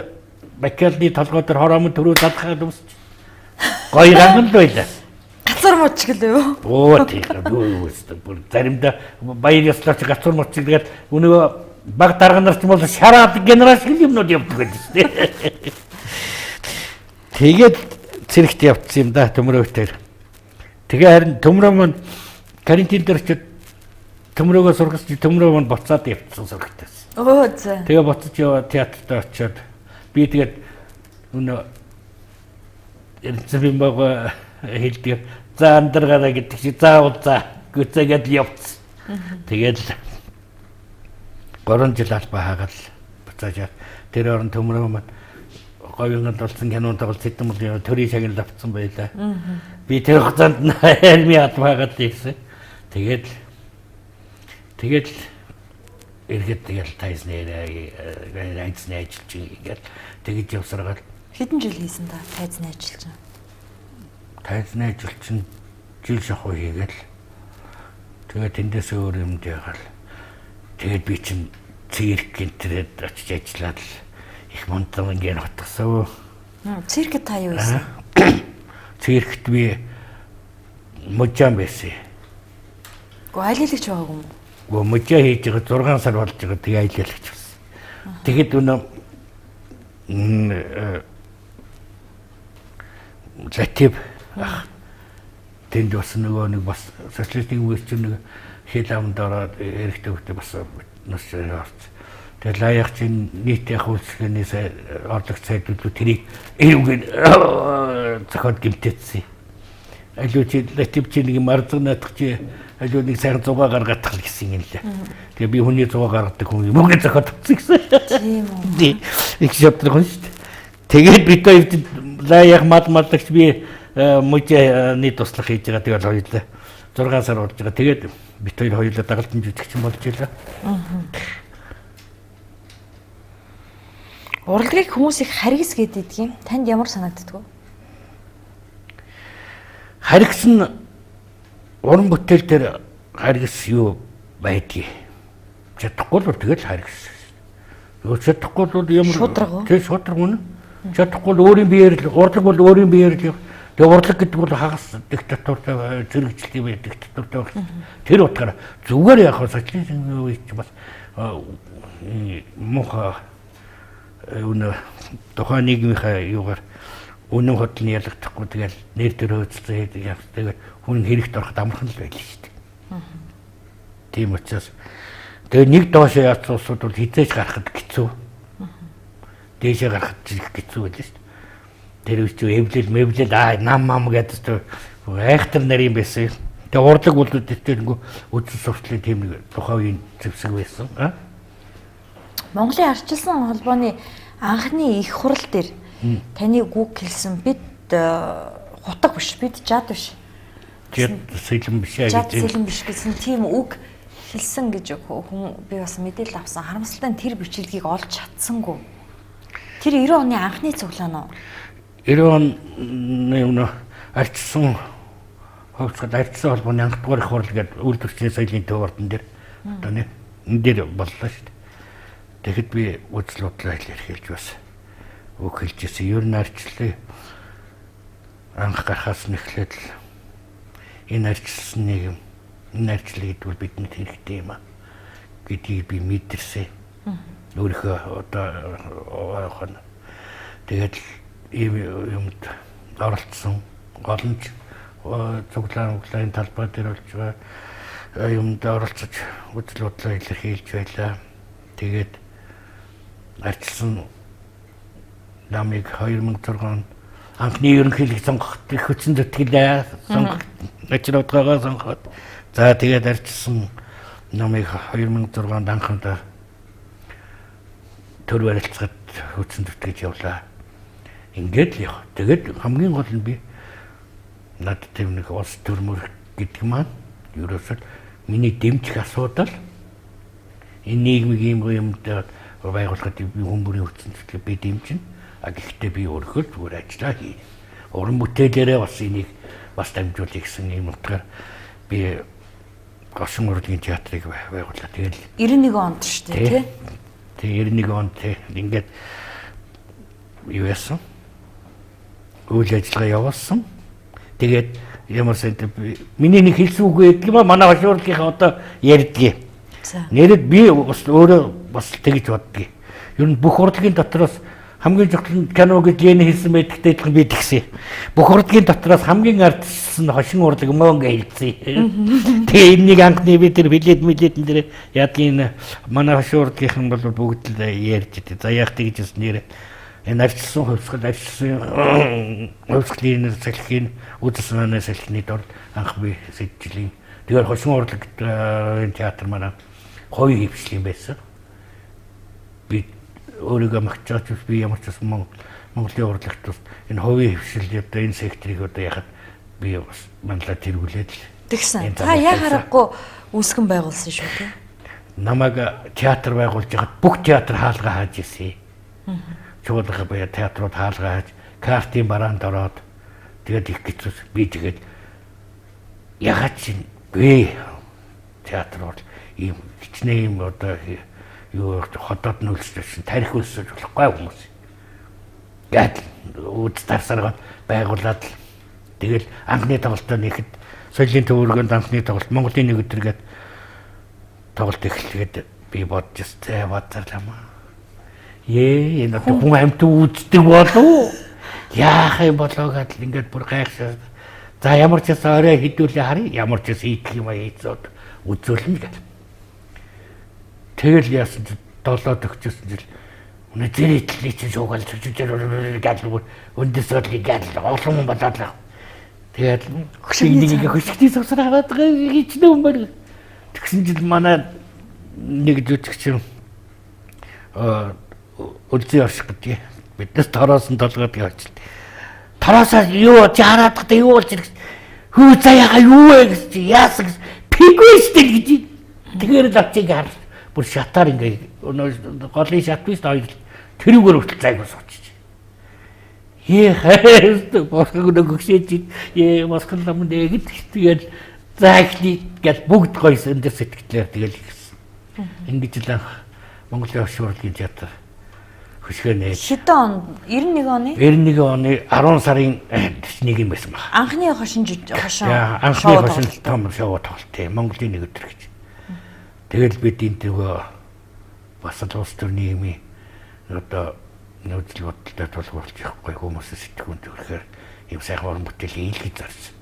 Бакалны толгой дээр хороом төрүү залхаад өмсч. Гоё ганган л байлаа. Гацар мууч гэлээ юу? Оо тийм юу өстө бүр заримдаа баяр ёслооч гацуур муцыг тэгээд өнөө баг дарга нар ч юм бол шараад генерал шиг юмнууд явдаг байдаг шүү дээ. Тэгээд цэрэгт явцсан юм да төмөрөөтөр. Тэгээ харин төмрөө маань карантин дээр очиод төмрөөгөө сургаж төмрөө маань буцаад явцсан сурагтайсан. Өө за. Тэгээ буцаж яваад театрт очиод би тэгээд өнөө Эрдэнэсийн бага хэлдэг. За андаргаараа гэдэг чи заавал за гүцээгээд явцсан. Тэгээд л 3 жил албаа хаагаад буцааж яваад тэр орон төмрөө маань говьонд болсон кинонд тоглолт хэдэн бол төрийн шагнал авцсан байлаа. Би тэр хугацаанд арми албаа хаагаад ирсэн. Тэгээд л тэгээд л эргээд тэгэл тайзны айцны ажиллаж ингээд тэгж явсараад Хэдэн жил хийсэн та тайзны ажиллаж? тайзны ажилчин жил шахуу хийгээл тэгээд тэндээс өөр юм дэгаал тэгээд би чинь цирк гэнтрэд очиж ажиллаад л их мундаг ингээд хотгсон. Циркэд та юу хийсэн? Циркт би мужаан байсан. Гү айлилагч байгаагүй юм уу? Гөө мужаа хийж байгаа 6 сар болж байгаа тэгээ аялаач болсон. Тэгэхэд өнөө Латив ах тэнд бас нөгөө нэг бас социалистик үеэр чинь нэг хэл амд ороод эрэгтэй хүүхдээ бас нас орц. Тэгээ лаяг чинь нийт яг үйлчлэгээний орлогч сайдлууд тэрийг эрүүгээр зохиод гимтээдсэн. Алуу чи латив чи нэг марзаг наадах чи алуу нэг сайхан зугаа гаргах гэсэн юм лээ. Тэгээ би хүний зугаа гаргадаг хүн юм үгээ зохиод авсан гэсэн. Тийм үү. Их шатрах хүн шүү дээ. Тэгээд бид хоёр лаяг мал маллагч би мужааны туслах хийж байгаа тэгэл хоёулаа 6 сар болж байгаа. Тэгээд бид хоёр хоёулаа дагалдан жүжигчин болж илаа. Урлагийг хүмүүс их харгис гэдэг юм. Танд ямар санагддаг вэ? Харгис нь уран бүтээл дээр Харгас юу байдгийг. Чадахгүй бол тэгэл харгас. Юу чадахгүй бол ямар Шударга уу? Тэг шударга үнэ. Чадахгүй бол өөрийн биеэр л урлаг бол өөрийн биеэр л тэг урлаг гэдэг бол хагас диктатуртай зэрэгчлээ бие диктатуртай байх. Тэр утгаараа зүгээр яг хаа социализм үе чи бас муухай үнэ тухайн нийгмийнхаа юугаар үнэн хөдөл нь ялагдахгүй тэгэл нэр төр хөөцөлсөн хийдэг юм. Тэгээд хүн хэрэгт ороход амархан л байлаа шүү дээ. Тийм учраас тэгээ нэг доошоо яатсан улсууд бол хизээж гарахад хэцүү. Дээшээ гарахад их хэцүү байлаа шүү дээ. Тэр үеч эвлэл мэвлэл аа нам мам гэдэг чинь айхтар нарийн байсан. Тэгээ урлаг бол тэртээ үзэл сурчлалын тийм нэг тухайн үеийн зэвсэг байсан. Аа Монголын арчилсан холбооны анхны их хурал дээр таны үг хэлсэн бид хутаг биш, бид жад биш. Жад сэлэн биш аа Жад гэж. сэлэн биш гэсэн тийм үг хэлсэн гэж хүн би бас мэдээлэл авсан. Харамсалтай нь тэр бичлэгийг олж чадсангүй. Тэр 90 оны анхны цуглаан уу? 90 оны өмнө арчсан хувьцаад арчсан холбооны анх дугаар их хурал гэдэг үйлдвэрчний соёлын төв ордон дээр одоо нэ энэ дээр боллоо шүү дээ. Тэгэхэд би үзэл бодлоо илэрхийлж бас үг хэлж ирсэн. Ер нь арчлаа анх гарахаас нь эхлээд л энэ арчилсан нийгэм энэ арчлал гэдэг бол бидэнд хэрэгтэй юм а гэдгийг би мэдэрсэн. Өөрийнхөө одоо ойхон тэгээд л ийм юмд оролцсон олон ч цуглаан углааны талбай дээр болж байгаа юмд оролцож үзэл бодлоо илэрхийлж байлаа. Тэгээд арчилсан намыг 2006 он анхны ерөнхийлөгч сонгоход их хүчин зүтгэлээ. Сонгох ажил удаагаа сонгоход. За тэгээд арчилсан намыг 2006 онд анхандаа төр барилцахад хүчин зүтгэж явлаа. Ингээд л явах. Тэгээд хамгийн гол нь би надад тийм нэг улс төрмөр гэдэг маань ерөөсөө миний дэмжих асуудал энэ нийгмийг ийм юмд байгуулахад би хүн бүрийн хүчин зүтгээ би дэмжинэ. А гэхдээ би өөрөө л зүгээр ажиллаа хийнэ. Уран бүтээлээрээ бас энийг бас дамжуулъя гэсэн ийм утгаар би Гошин урлагийн театрыг байгууллаа. Тэгэл 91 онд шүү дээ, тий? Тэг 91 онд тий ингээд юу яасан? Үйл ажиллагаа явуулсан. Тэгээд ямар сайн миний нэг хэлсэн үг байдаг юм а манай хошин урлагийнхаа одоо ярьдгийг. За. Нэрэд би бас өөрөө бас тэгж боддгийг. Ер нь бүх урлагийн дотроос хамгийн чухал нь кино гэж Ленин хэлсэн байдагтай адилхан би тэгсэн. Бүх урлагийн дотроос хамгийн ардчилсан нь хошин урлаг мөн гэж хэлсэн. Тэгээ энэнийг анхны би тэр билет милетэн дээр яадгийн манай хошин урлагийнхан бол бүгд л ярьж идэв. За яах тэгж нэр энэ арчилсан хувьсгал арчилсан хувьсгалын салхийн үзэл санааны салхины дор анх би сэжлийн. Тэгэхээр хошин урлаг театр манай хувийн хөвчлийн байсан. Би өөрийгөө магтаж байгаа би ямар ч байсан Монголын урлагт бас энэ хувийн хвшил одоо энэ секторыг одоо яхад би бас манлаа тэргүүлээд л Тэгсэн. энэ Та замаар яг тавьсан. харахгүй үүсгэн байгуулсан шүү дээ. Намайг театр байгуулж байхад бүх театр хаалга хааж ирсэн. Чуулга буяа театрууд хаалга хааж, картын бараанд ороод тэгээд их хэцүү. Би тэгээд ягаад чи би театр бол ийм хичнээн юм одоо юу ходоод нүлсэж тарих үлсэж болохгүй хүмүүс. Гээд үд тарсараад байгуулад л тэгэл анхны тоглолтоо нэхэд соёлын төвөргөнд анхны тоглолт Монголын нэг өдөр гээд тоглолт эхлэхэд би бодож зэ бодсарлаа. Ээ энэ одоо хүн амьд үздэг болов яах юм болоо гэдэл ингээд бүр гайхшаа. За ямар ч байсан орой хідүүлээ харъя. Ямар ч байсан идэх юм а хийцээд үзүүлнэ гэл. Тэгэл яасан чи долоод өгчөөсөн жил үнэ зэрэг итлээ чи шуугаал зүжижэр гэл бүр өндөсөөл гэл олон хүн болоод л. Тэгээд хөшигний нэг хөшигний цавсар хараад байгаа хичнээн хүн байна. Тэгсэн жил манай нэг жүжигч үлзий орших гэдэг. Биднес тороос нь толгойд явчихлаа. Тороосоо юу чи хараад гэдэг юу болж ирэх. Хүү заяага юу вэ гэж чи яасан гэж пигүй штэ гэж. Тэгэхээр л очиг хар. Бүр шатаар ингээ голын шат биш хоёр тэрүүгээр хүртэл зайг суучих. Ээ хайр босгог нөгөөшөөж ээ босгон лам нэгэд тэгээд За эхлэе гэж бүгд гоё өндөр сэтгэлээр тэгэл ихсэн. Ингэж л анх Монголын хошин урлагийн театр хөшгөө нээж. Хэдэн он? 91 оны? 91 оны 10 сарын 41 юм байсан баг. Анхны хошин хошин. Анхны хошин том шоу тоглолт тийм Монголын нэг өдөр гэж. Тэгэл бид энэ нөгөө бас л улс төр нийгмийн одоо нөхцөл бодолтой тулгуурлаж явахгүй хүмүүсийн сэтгүүнд төрөхээр юм сайхан уран бүтээл хийлгэж зарсан.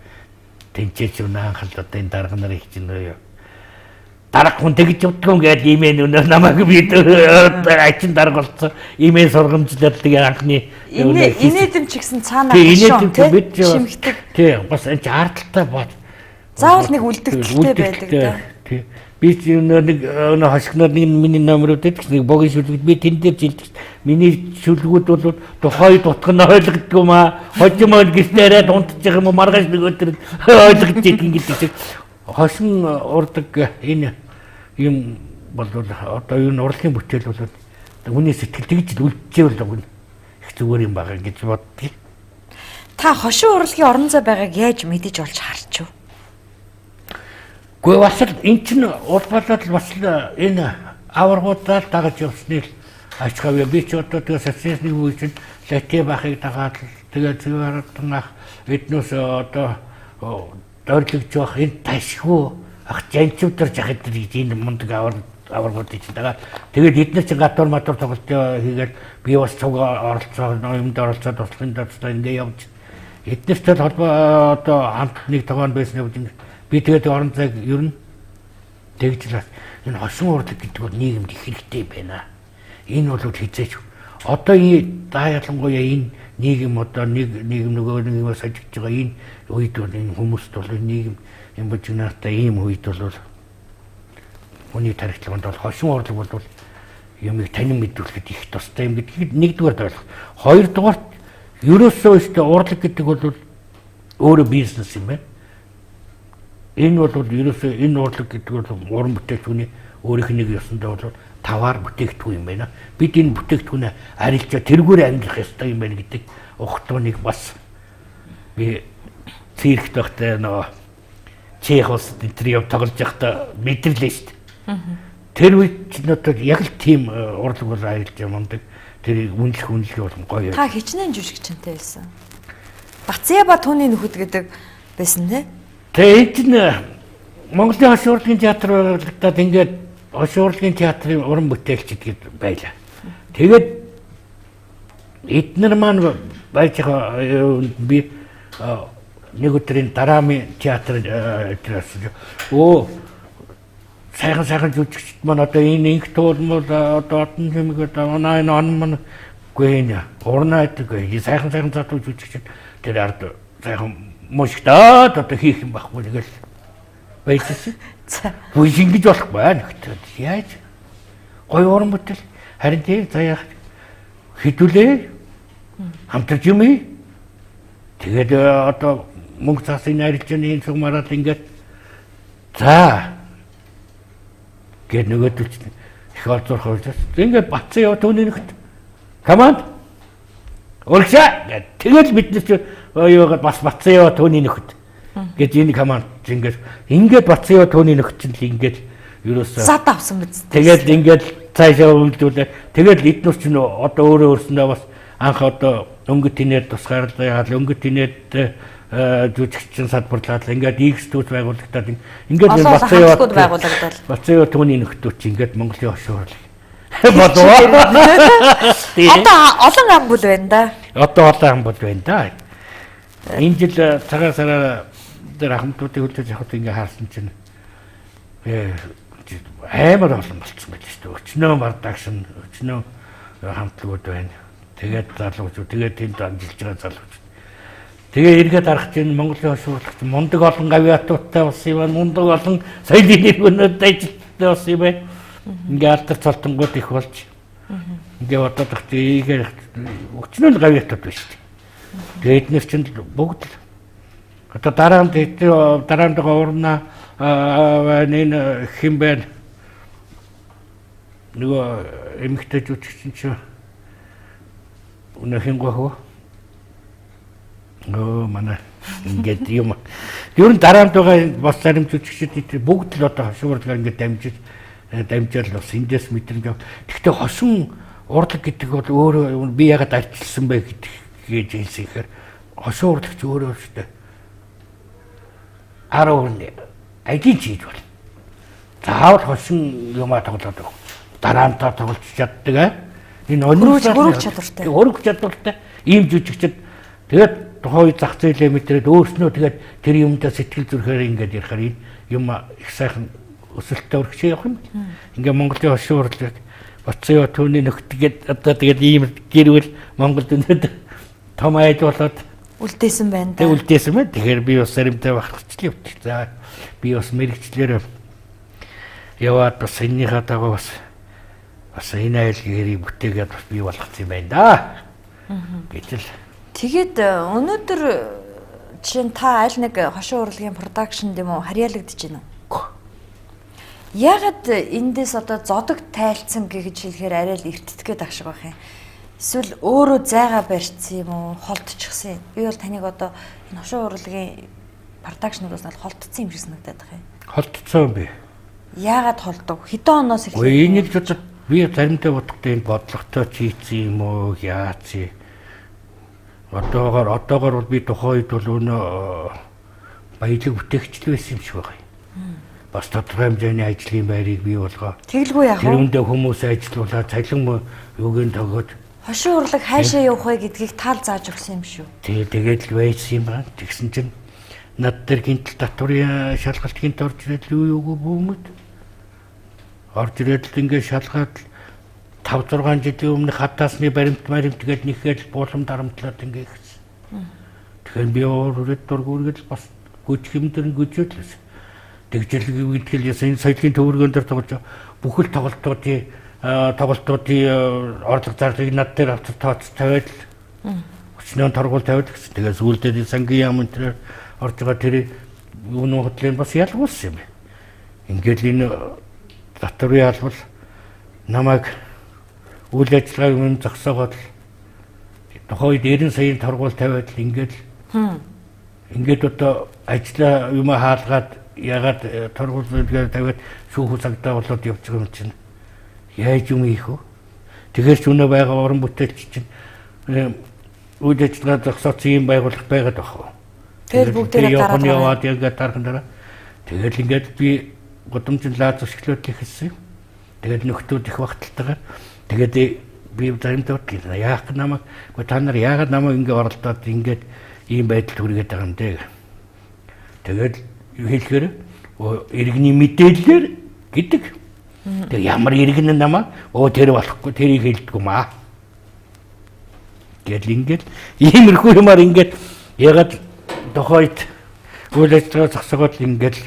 Тэнцээч юм анхал одоо энэ дарга нарыг чинь дарга хүн тэгж явдгүй ингээд имэн өнөө намайг би ачин дарга болсон имэн сургамжлал тэгээ анхны инээдэм ч гэсэн цаанаа шимхдэг. Тий, бас энэ ардaltaй бод. Заавал нэг үлдэгдэлтэй байдаг да. Тий. Би ч өнөө нэг өнөө хошигноор нэг миний номерууд гэдэг нэг богийн шүлгүүд би тэн дээр жилдэг. Миний шүлгүүд бол тухайн дутх нь ойлгодгүй маа. Хожим он гэртээрээ дунтчих юм уу маргааш нэг өдөр ойлгож идэг гэдэг шиг. Хошин урдаг энэ юм бол одоо энэ урлагийн бүтээл бол хүний сэтгэл тэгж л үлдчихвэл уг нь их зүгээр юм байгаа гэж боддог. Та хошин урлагийн орон зай байгааг яаж мэдэж олж харчив? Гэхдээ бас л эн чинь улбалаад бас л энэ аваргуудаа л дагаж явсны л ач гавья. Би ч одоо тэгээ социализмын үе чинь латин бахыг дагаад тэгээ зэвэртэн ах эднээс одоо дойрлогч байх энэ ташгүй ах жанчуудаар жахад гэж энэ мундаг аваргуудыг чинь дагаад тэгээд эднэр чинь гадуур мадуур тоглолт хийгээд би бас цуг оролцоо юмд оролцоод туслахын тулд ингээ явж эднэртэй холбоо одоо хамт нэг тогоон байсан явж би тэгээд орон зайг ер нь тэгж л энэ хошин урлаг гэдэг бол нийгэмд их хэрэгтэй байна. Энэ бол хизээч одоо энэ ялангуяа энэ нийгэм одоо нэг нийгэм нөгөө нийгмээс ажиглаж байгаа энэ үед бол энэ хүмүүст бол нийгэм юм бужигнаатай ийм үед бол хүний тархилаганд бол хошин урлаг бол юмыг танин мэдүүлэхэд их тустай юм гэдгийг нэгдүгээр ойлгох. Хоёрдугаар ерөөсөө өстө урлаг гэдэг бол өөрөө бизнес юм байна. Энэ бол ерөөсөө энэ урлаг гэдэг бол уран бүтээлчүүний өөрийнх нь нэг ёсондоо бол таваар бүтээгдэхүүн юм байна. Бид энэ бүтээгдэхүүнээ арилжаа тэргээр амьдрах ёстой юм байна гэдэг ухтууныг бас би циркт байхдаа нөгөө Чех улсад энэ төр яв тоглож байхдаа мэдэрлээ шүү дээ. Тэр үед чинь одоо яг л тийм урлаг бол арилжаа мундаг тэрийг үнэлэх бол гоё. Та хичнээн жүжигчэнтэй байсан. Бацъяба түүний нөхөд гэдэг байсан тий? Тэгээ энэ чинь Монголын хошин урлагийн театр байгуулагдаад ингээд хошин урлагийн театрын уран бүтээлчид гэд байлаа. Тэгээд эднэр маань байж байгаа би нэг өдрийн драмын театр тэрээс өө сайхан жүжигчд маань одоо энэ инх туулмал одоо одон хэмгээд манай энэ он маань үгүй энэ урнаа гэдэг сайхан залуу жүжигчд тэр ард сайхан мушгтаад одоо хийх юм байхгүй тэгэл байжсэн. Үгүй ингэж болохгүй нөхдөд яаж гоё уран бүтээл харин тийм за яах хэдүүлээ хамтарч юм ээ. Тэгээд одоо мөнгө цаасын арилжааны энэ цуг мараад ингээд за гээд нөгөөдөл чинь их олзуурх байлаа. Ингээд батсан яв түүний нөхд команд урагшаа гэд тэгэл бид нар чинь юугаад бас батсан яв түүний нөхд гэж энэ команд ингээд батсан яв түүний нөхд чинь л ингээд ерөөсөө зад авсан биз. Тэгэл ингээд цаашаа үйлдүүлээ. Тэгэл эднүр чинь одоо өөрөө өөрсөндөө бас анх одоо өнгө тэнээр тусгаарлаа яагаад өнгө тэнээр жүжигчин салбарлаад ингээд X төс байгуулагдаад ингээд батсан яв байгуулагдал. Батсан яв түүний нөхдөө чи ингээд Монголын хошин урлаг болов. Одоо олон ам бол байна да. Одоо олон ам бол байна да. Энэ жил цагаан сараар дээр ахмадуудыг хүлээж авахд ингээд харсан чинь амар олон болцсон байж шүү дээ. Өчнөө продакшн, өчнөө хамтлагууд байна. Тэгээд залуучууд, тэгээд тэнд амжилж байгаа залуучууд. Тэгээ эргээд харах чинь Монголын хошин урлагч мундаг олон гавьяатуудтай болсон юм байна. Мундаг олон соёлын нийгмүүд ажилттай болсон юм байна. Ингээ алдар цолтонгууд их болж. Ингээ бодоод байх чинь ийгээр өчнөө л гавьяатууд байна шүү дээ. Тэгээ эднэр чинь бүгд л одоо дараа нь дараа нь урнаа энэ хэн бэ? Нөгөө эмэгтэй жүжигчин чинь өнөө хэн гох вэ? Өө манай ингээд юм Ер нь дараанд байгаа бас зарим жүжигчид бүгд л одоо хошин урлагаар ингээд дамжиж дамжаал бас эндээс мэдрэмж ав. Гэхдээ хошин урлаг гэдэг бол өөрөө би ягаад арчилсан бэ гэдэг гэж хэлсэн ихээр хошин урлагч өөрөө шүү дээ. 10 хүн алийг ч хийж болно. Заавал хошин юмаа тоглоод өгөх. Дараантаа тоглож чаддаг аа. Энэ хөрөг чадвартай. Хөрөг чадвартай ийм жүжигчд тэгээд тухайн үед зах зээлээ мэдрээд өөрснөө тэгээд тэр юмдаа сэтгэл зүрхээр ингээд ярихаар энэ юм их сайхан өсөлттэй өргөжөө явах юм. Ингээ Монголын хошин урлаг Батцаа түүний нөхдөд одоо тэгээд ийм гэрвэл Монголд өнөөдөр том айл болоод үлдээсэн байна да. Тэг үлдээсэн байна. Тэгэхээр би бас заримдаа бахархчихлаа явчих. За би бас мэрэгчлэрээ яваад бас энэнийхээ дагуу бас бас энэ айл гэрийг бүтээгээд бас бий болгоцсон юм байна да. Гэж л. Тэгээд өнөөдөр жишээ нь та аль нэг хошин урлагийн production гэм үү харьяалагдаж байна уу? Яагаад эндээс одоо зодог тайлцсан гэж хэлэхээр арай л эртэтгээд ах шиг байх юм. Эсвэл өөрөө зайгаа барьсан юм уу? Холдчихсан юм. Би бол таныг одоо энэ хошин урлагийн production-уудаас нь холдсон юм шиг санагдаад байх юм. Холдсон би. Яагаад холдов? Хэдэн оноос эхлэв? Үгүй энийг ч одоо би заримдаа бодохдоо энэ бодлоготой чийцсэн юм уу? Яац юм? Одоогоор бол би тухайн үед бол өнөө баялаг бүтээгч л байсан юм шиг байгаа юм. Бас тодорхой хэмжээний ажлын байрыг бий болгоо. Тэгэлгүй яах вэ? Тэр үндэ хүмүүс ажиллуулаад цалин юуг нь төгөөд хошин урлаг хаашаа явах вэ гэдгийг таал зааж өгсөн юм шүү. Тэгээд л байсан юм байна. Тэгсэн чинь над дээр гинтэл татварын шалгалт гинт орж ирээд юу юугүй бүүмэд. Орж ирээд л ингээд шалгаад 5 6 жилийн өмнө хатаасны баримт гээд нэхгээл буулам дарамтлаад ингээд ихсэн. Тэгэхээр би өөр дург үргэлж бас гүжих юм дэр гүжээд л байсан. Тэгжэл гэдгэл энэ соёлын төвөргөн дээр тоглож бүхэл тоглолтуудын орлого зарлыг над дээр авч тооц тавиад л өчнөө торгуул тавиад гэсэн. Тэгээ сүүлдээ сангийн яам энэ төр орж байгаа тэр юунуу хөдлийн бас ялгуулсан юм. Ингээд энэ татварын албал намайг үйл ажиллагааг минь зогсоогоод л тухайн үед 90 саяын торгуул тавиад л ингээд ингээд одоо ажлаа юм хаалгаад ягаад торгуул тавиад шүүхүү цагдаа болоод явж байгаа юм чинь яаж юм ийх вэ? Тэгэхээр ч өнөө байгаа уран бүтээлч чинь үйл ажиллагаа зогсооц ийм байгууллага байгаад байх уу? Тэр бүгдээрээ гараад яваад ингээд дархан дараа тэгэл ингээд би гудамжинд лаа зуршлууд эхэлсэн. Тэгээд нөхдүүд их багталтайгаар тэгээд би заримдаа бодлоо яах намайг та нар яагаад намайг ингээд оролдоод ингээд ийм байдалд хүргээд байгаа юм бэ? Тэгээд хэлэхээр иргэний мэдээллээр гэдэг. Тэр ямар иргэн намаа тэр болохгүй тэрийг хэлдэггүй маа. Гэл ингээд иймэрхүү юмар ингээд ягаад тухайд үйл ажиллагаа зогсоогоод ингээд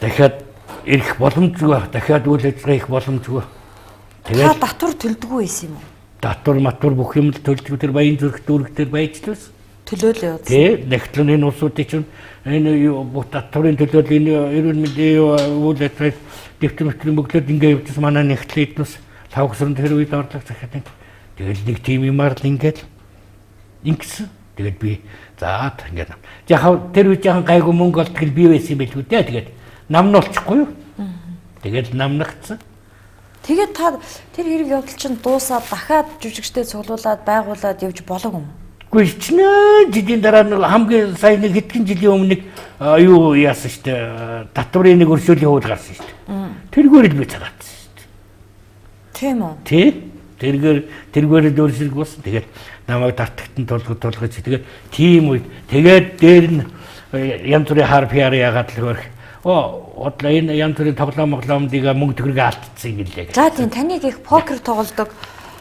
дахиад ирэх боломжгүй, дахиад үйл ажиллагаа хийх боломжгүй. Тэгээд татвар төлдөггүй байсан юм уу? Татвар матвар бүх юм л төлдөг тэр баян зүрх дүүрэг дээр байж л байсан. Төлөөл явуулсан. Тий, нэгтлэн энэ улсуудын чинь энэ бүх татварын төлөөл энэ эрүүл мэндийн үйл ажиллагаа дэвтэр мөглөөд ингээ явжсэн манай нэгтлэн эднүс лавгсран тэр үед орлого захиад. Тэгэл нэг тим юмар л ингээд ингэсэн. Тэгээд би за ингээд яг тэр үед яхан гайгүй мөнгө олдгол би байсан юм билүү дээ. Тэгээд намнуулчихгүй юу? Тэгээд намнагдсан. Тэгээд та тэр хэрэг явдал чинь дуусаад дахиад жүжигчтэй цуглуулад байгуулад явж болов юм уу? Үгүй хичнээн жилийн дараа нэг хамгийн сайн нэг хэдхэн жилийн өмнө нэг юу яасан штэ татварын нэг өршөөлийн хууль гарсан штэ. Тэргээр л би цагаатсан штэ. Тийм үү? Тий. Тэргээр л өршөөлг болсон. Тэгээд намайг тартагтан тулгаж тэгээд тийм үед тэгээд дээр нь янз бүрийн хар пиар яагаад л хөрх. Одоо энэ янз бүрийн тоглоом моглоомдыг мөнгө төгрөг алдсан гэлээ. За тийм таныг их покер тоглодог.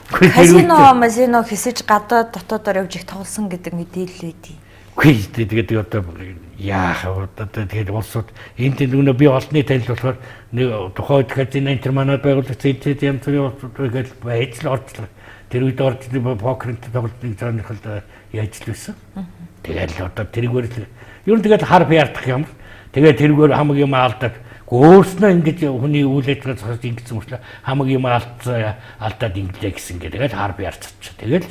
Казино, мазино хэсэж гадаад дотоодоор явж их тоглосон гэдэг мэдээлэл байдیں۔ Үгүй тэгээд одоо яах вэ? Одоо тэгээд улсууд энэ тэнд өнөө би олонний танил болохоор нэг тухайн үед казино энэ төр манад байгуулагдсан энэ янз бүрийн улсууд гэж байж л орчлоо. Тэр үед орж покерт тоглолтыг заанхал яаж л байсан. Тэгээд л одоо тэргээр л ер нь тэгээд хар пиардах юм. Тэгээд тэргээр хамаг юм алдаад өөрснөө ингэж хүний үйл ажиллагаа зохиож ингэсэн мөртлөө хамаг юм алдаад инглээ гэсэн гээ. Тэгээд хар пиарцчих. Тэгээд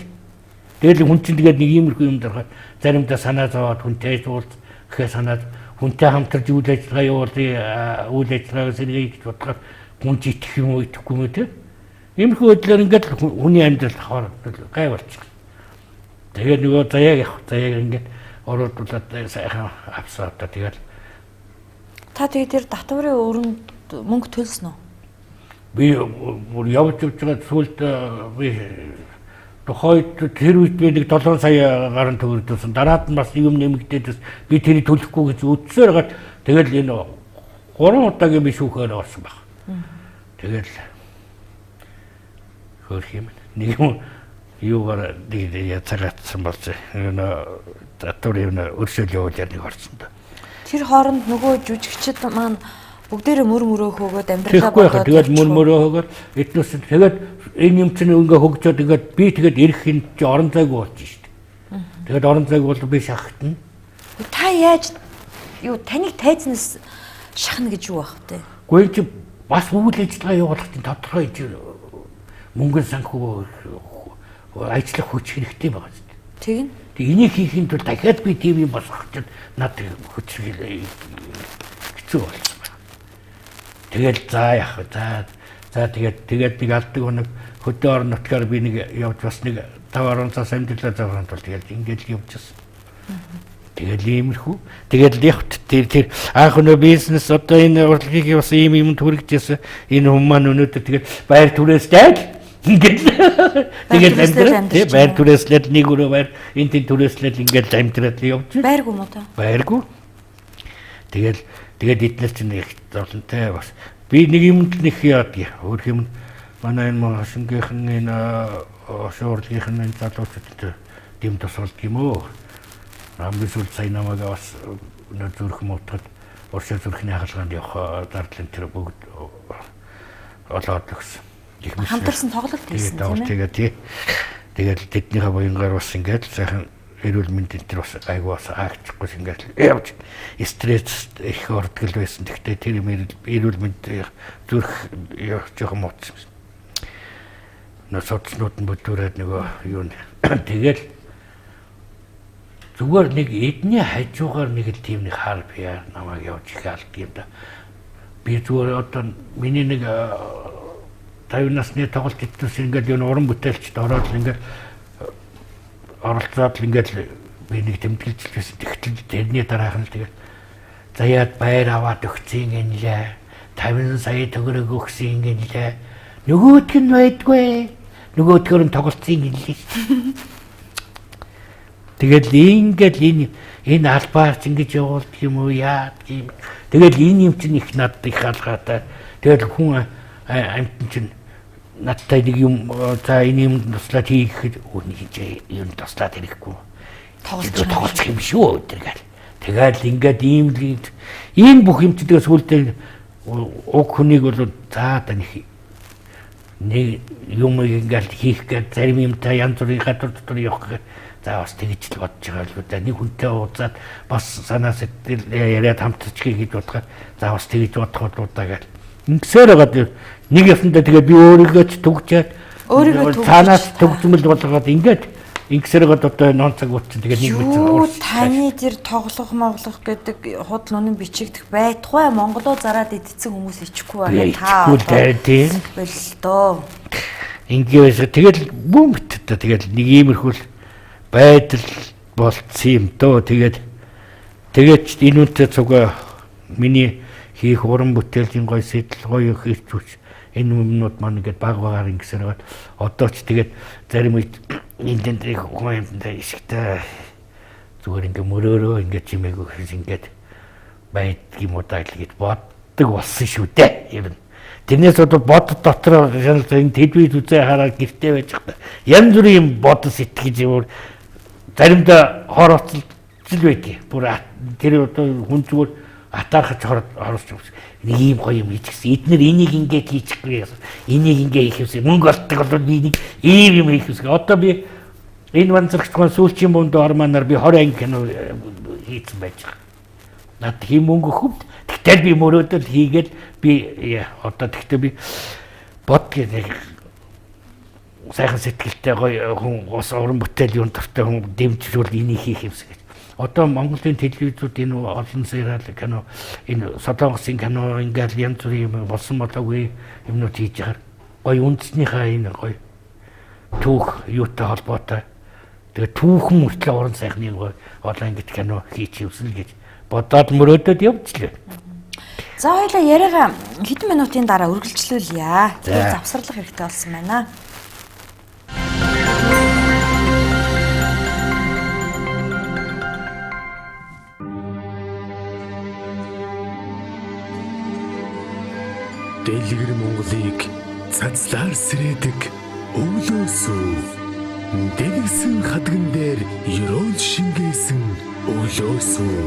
Тэгэл хүн чинь тэгээд нэг иймэрхүү юм дарахад заримдаа санаа зовоод хүнтэй уулз гэхээ санаад хүнтэй хамтарч үйл ажиллагаа явуулъя, үйл ажиллагаагаа сэргээе гэж бодохоор хүн ч итгэх юм уу итгэхгүй юм уу те. Иймэрхүү байдлаар ингээд хүний амьдрал хоор гай болчих. Тэгээд нөгөө заяаг явах заяаг ингээд оруудуулаад сайхан авсан одоо тэгэл. Та тэгээд тэр татварын өрөнд мөнгө төлсөн үү? Би бүр явж явж байгаа сүүлд би тухайд тэр үед би нэг 7 сая гарan төгрөгдсөн. Дараад нь бас юм нэмэгдээд би тэрийг төлөхгүй гэж үдсээр гад тэгэл энэ 3 удаагийн би шүүхээр орсон баг. Тэгэл хөөх юм. Нэг юм юугаар нэг цагаатсан болсон. Энэ татварын юм өршөөл явуулаар нэг орсон да. Тэр хооронд нөгөө жүжигчд маань бүгдээрээ мөр мөрөө хөөгөөд амьдралаа бодоод тэгээд мөр мөрөө хөөгөөд эднээс тэгээд энэ юм чинь ингээ хөгжөөд ингээд би тэгээд ирэх юм чи орон зайгүй болчих шүү дээ. Тэгээд орон зайгүй бол би шахагдана. Та яаж юу таныг тайзнаас шахна гэж юу байх вэ? Гэхдээ чи бас үйл ажиллагаа явуулах чинь тодорхой мөнгөн санхүү ажиллах хүч хэрэгтэй байгаа шүү дээ. Тэгнь. Тэг энийг хийхин тулд дахиад би тийм юм босгох чинь над хүч хэцүү болсон байна. Тэгэл за яах вэ? За тэгээд нэг алдаг хоног хөдөө орон нутгаар би нэг явж бас нэг 5 орон цаас амьдралаа завран тул тэгэл ингээд явж байсан. Тэгэл иймэрхүү. Тэгэл явт тэр анх нөө бизнес одоо энэ урлагийг бас ийм юм түргэжсэн. Энэ хүмүүс маань өнөөдөр тэгэл байр түрээстэй л ингээд тэгэл амьдрал тий байр түрээслээд нэг өрөө байр энэ тэн түрээслээд ингээд амьдрал явж. Байргүй юм уу та? Байргүй. Тэгэл тэгээд эднэр чинь их зовлонтой бас. Би нэг юмд нэг яадаг. Өөр юм манай энэ хошингийнхэн энэ хошин урлагийнхэн энэ залуучуудад дэм тус болд юм уу? Хамгийн сүүлд сая намайг бас өнөө зүрх муутгад уршаа зүрхний хагалгаанд явах зардлын тэр бүгд олоод өгсөн. Хамтарсан тоглолт хийсэн тийм ээ. Тэгээд тий. Тэгээд тэднийхээ буянгаар бас ингээд сайхан эрүүл мэндийн тэр бас айгүй бас агчихгүй ингээд явж стресс их ордгол байсан. Гэхдээ тэр эрүүл мэнд зүрх жоохон муутсан. Нөө судалснууд нь бүдүүрээд нөгөө юу тэгэл зүгээр нэг эдний хажуугаар нэг л тийм нэг хар пиар намайг явж их алд юм да. Би зүгээр одоо миний нэг 50 насны тоглолт эднээс ингээд юу уран бүтээлчд ороод ингээд оролцоод ингээд би нэг тэмдэглэж байсан. Тэгтэл тэрний дараах нь тэгээд заяад байр аваад өгсөн гинлээ. 50 сая төгрөг өгсөн гинлээ. Нөгөөх нь байдгүй. Нөгөөдгөр нь тоглолцсон гинлээ. Тэгэл ингээд энэ албаар ч ингэж явуулдаг юм уу яа тийм. Тэгэл энэ юм чинь их надад их алгаатай. Тэгэл хүн амьтан чинь надтай нэг юм за энэ юм туслаад хийхэд үний юм туслаад ирэхгүй. Тоглолцох юм шүү өдр гал. Тэгэл ингээд ийм л ийм бүх юм чинь тэгээ сүүлдээ уг хүнийг бол за та нэг юм ингээд хийх гээд зарим юмтай янз бүрийн гадуур дотор явах гээд за бас тэгж л бодож байгаа л үү. Нэг хүнтэй уулзаад бас санаа сэтгэл яриад хамтарч гэж бодоход за бас тэгж бодох уу даа гэл. Ингэсээр байгаа нэг явсандаа тэгээ би өөрийгөө ч түгжээд өөрийгөө цаанаас төгжмөл болгоод ингээд ингэсээр байгаа одоо нон цаг утсан тэгээ нэг мэдсэн. Юу таны тэр тоглох моглох гэдэг худал үнэн бичигдэх байтугай Монголоо зараад идсэн хүмүүс ичихгүй байна та. Тийм. Болдоо. Ингэээс тэгэл бүүм бит та тэгэл нэг иймэрхүү байдал болцсон юм дөө. Тэгээд тэгээд ч энэ үнтэй цуга миний хийх уран бүтээлийн гоё сэтэл гоё ирч хүч энэ юмнууд маань ингээд баг багаар ингэсээр байгаа. Одоо ч тэгээд зарим үед энэ тэнд хүн юмтай ишгтэй зүгээр ингээд мөрөөрөө ингээд чимээгүй хийж ингээд байдг юм уу даа гэж боддог болсон шүү дээ. Ер нь тэрнээс одоо бод дотор энэ телевиз үзээ хараад гэртээ байж байхдаа янз бүрийн юм бодол сэтгэж юм заримдаа хороцол байдгийг. Бүр тэр одоо хүн зүгээр атаархаж хороолж байгаа. Нэг ийм гоё юм хийчихсэн. Эднэр энийг ингээд хийчихгүй. Энийг ингээд хийх юмсан. Мөнгө олдог бол би нэг ийм юм хийх юмсан. Одоо би энэ ванзарч тухайн сүүлчийн бунд орманаар би 20 анги кино хийцэн байж байгаа. Над хийм мөнгө өгөхөд. Тэгтэл би мөрөөдөл хийгээл би одоо тэгтээ би бод гэдэг Сайхан сэтгэлтэй гоё хүн ус уран бүтээл юм тавтай хүн дэмжлүүл энийг хийх юмсан гэж. Одоо Монголын телевизүүд энэ олон сериал кино энэ Солонгосын кино ингээл янз бүрийн юм болсон болоогүй юмнууд хийж яхаар гоё үндэснийхээ энэ гоё түүх юутай холбоотой. Тэгээ түүхэн мөртлөө уран сайхны гоё олон ангит кино хийчихсэн л гэж бодоод мөрөөдөд явжлаа. За хоёлаа яриагаа хэдэн минутын дараа үргэлжлүүлье. Тэгэхээр завсарлах хэрэгтэй болсон байна. Дэлгэр Монголыг цацлаар сэрээдэг өглөө сүү. Дэлгэсэн хадган дээр ерөөл шингээсэн өглөө сүү.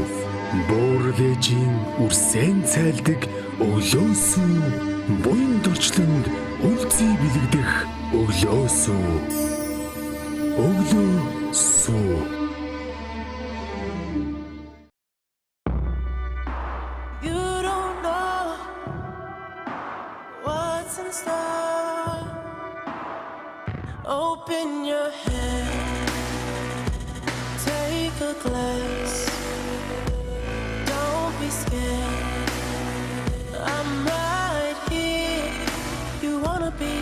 Буурлэжийн үрсэн цайлдаг өглөө сүү. Буян дорчлонд үлзий бэлэгдэх өглөө сүү. Өглөө сүү. You don't know what's in store. Open your hand, take a glass. Don't be scared. I'm right here. You wanna be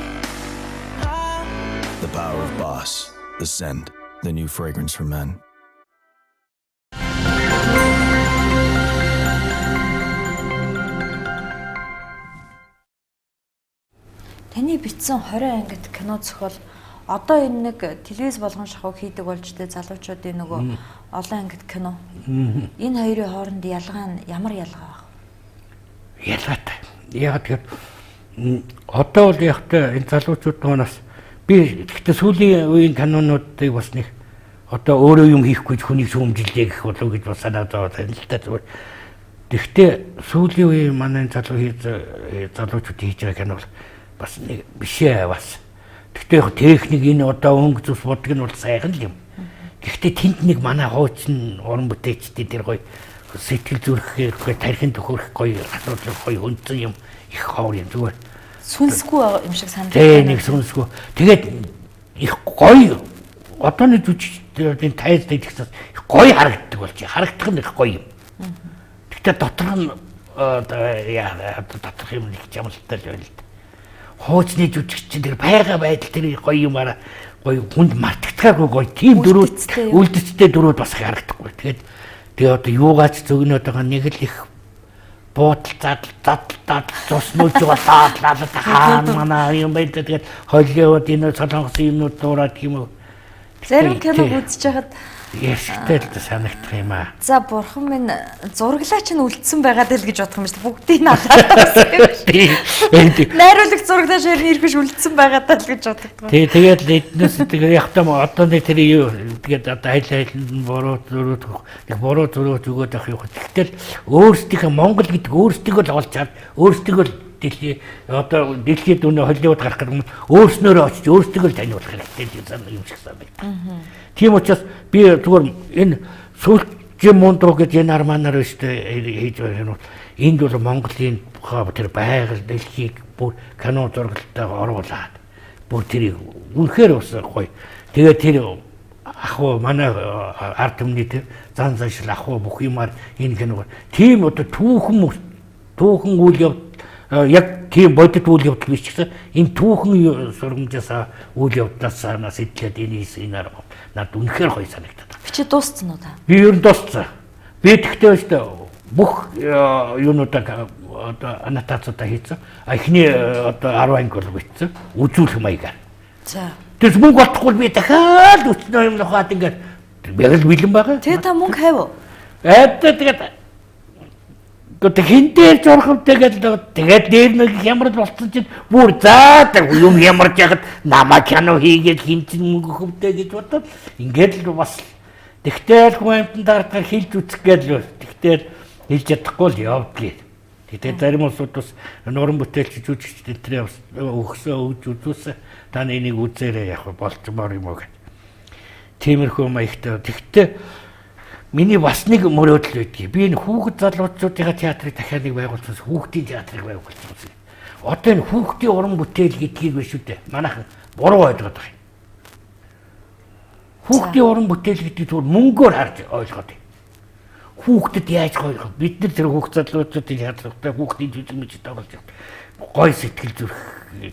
high. The power of Boss. The scent. The new fragrance for men. Таны бичсэн 20 ангит кино зохиол одоо энэ нэг телевиз болгон шахуу хийдэг болж тэ залуучуудын нөгөө олон ангит кино. Энэ хоёрын хооронд ялгаа нь ямар ялгаа байх вэ? Ялгаатай. Яг тэгэхээр одоо бол яг та энэ залуучууд манаас би гэхдээ сүүлийн үеийн кинонуудыг бас нэг одоо өөрөө юм хийхгүй хүнийг шүүмжлэе гэх болов гэж бас санаа зовоод байна л та зүгээр. Гэхдээ сүүлийн үеийн манай залуучууд хийж байгаа кино бол бас нэг биш ээ бас. Гэхдээ яг техник энэ одоо өнгө зүс бодог нь бол сайхан л юм. Гэхдээ тэнд нэг манай хуучин уран бүтээлчдийн тэр гоё сэтгэл зүрхээр тархин төхөрөх гоё асуудал гоё хүндсэн юм их ховор юм зүгээр. Сүнсгүй юм шиг санагдаж байна. Нэг сүнсгүй. Тэгээд их гоё одооны жүжигчдийн тайз дэгдсэн их гоё харагддаг болж харагдах нь их гоё юм. Гэхдээ дотор нь доторх юм их чамлалтай л байна л да. Хуучны жүжигч чинь тэр байга байдал тэр гоё юмараа гоё хүнд мартагдгаагүй гоё тийм дөрүүд үлдэцтэй дөрүүд бас харагдахгүй. Тэгээд тэгээ одоо юугаач зөгнөд байгаа нэг л их буудал задал задал цуснууж болоод лалаа хаан манай юм байна. Тэгээд Холливуд энэ солонгосын юмнууд дуурайд юм уу. Зарим киног үзэж байхад яшигтай л санагдах юм аа. За бурхан минь зураглаа чинь үлдсэн байгаад л гэж бодох юм шүү дээ. Бүгдийг нь алаад байсан юм шиг. Найруулагч зураглаа шир нэр биш үлдсэн байгаад л гэж бодогдгоо. Тий, тэгээд л эднээс тэгээд яг там одоо нэг тэр юу тэгээд одоо айл айланд нь буруу зөрүүд нэг буруу зөрүүд өгөөд авах юм. Тэгтэл өөрсдийнхээ Монгол гэдэг өөрсдийгөө л олж чад өөрсдийгөө л дэлхий одоо дэлхийд өнөө Холливуд гарах гэдэг нь өөрснөөрөө очиж өөрсдийгөө л таниулах хэрэгтэй юм шиг санагдав. Тийм учраас би зүгээр энэ сүүлчийн мундуу гэж энэ арманаар өстэй хийж байгаа юм. Энд бол Монголын тэр байгаль дэлхийг бүр кино зурагтайгаа оруулаад бүр тэрийг үнэхээр бас гоё. Тэгээд тэр ах уу манай ард түмний тэр зан заншил ах уу бүх юмар энэ кино тийм одоо түүхэн үйл явдал яг тийм бодит үйл явдал биш ч гэсэн энэ түүхэн сургамжаас үйл явдлаас санаас идлээд энэ хийсэн энэ арга надад үнэхээр гоё санагдаад байна. Бичээ дууссан уу та? Би ер нь дууссан. Би тэгтээ өстө бүх юунуудаа одоо аннотацуудаа хийсэн. Эхний одоо 10 анги бол бичсэн. Үзүүлэх маягаар. За. Тэгээс мөнгө олохгүй би дахиад өчнөө юм нухаад ингээд яг л бэлэн байгаа. Тэгээ та мөнгө хайв уу? Тэгээд Гэхдээ хин дээр журхавтай гэдэг тэгээд дээр нэг хямрал болсон чинь бүр заа юм хямарч яхад намаа кино хийгээд хин чинь мөнгө хөвтэй гэж бодоод ингээд л бас тэгтэл хүн амьтан дардгаар хилж үзэх гээл тэгтэл хилж чадахгүй л явдгийг. Тэгээд зарим улсууд бас нуран бүтээлч жүжигч тэдрээ бас өгсөө өгж үзүүлсэн та энийг үзээрэй яг болчмоор юм уу гэх. Тиймэрхүү маягтай. Тэгтэл миний бас нэг мөрөөдөл байдгийг. Би энэ хүүхэд залуучуудынхаа театрыг дахиад нэг байгуулсан. Хүүхдийн театрыг байгуулсан. Одоо энэ хүүхдийн уран бүтээл гэдгийг биш үү дээ. Манайхан буруу ойлгоод байгаа юм. Хүүхдийн уран бүтээл гэдгийг зүгээр мөнгөөр харж ойлгоод байна. Хүүхдэд яаж гоё бид нар тэр хүүхд залуучуудын шаардлагатай хүүхдийн жүжиг мэж тоглож явах гоё сэтгэл зүрх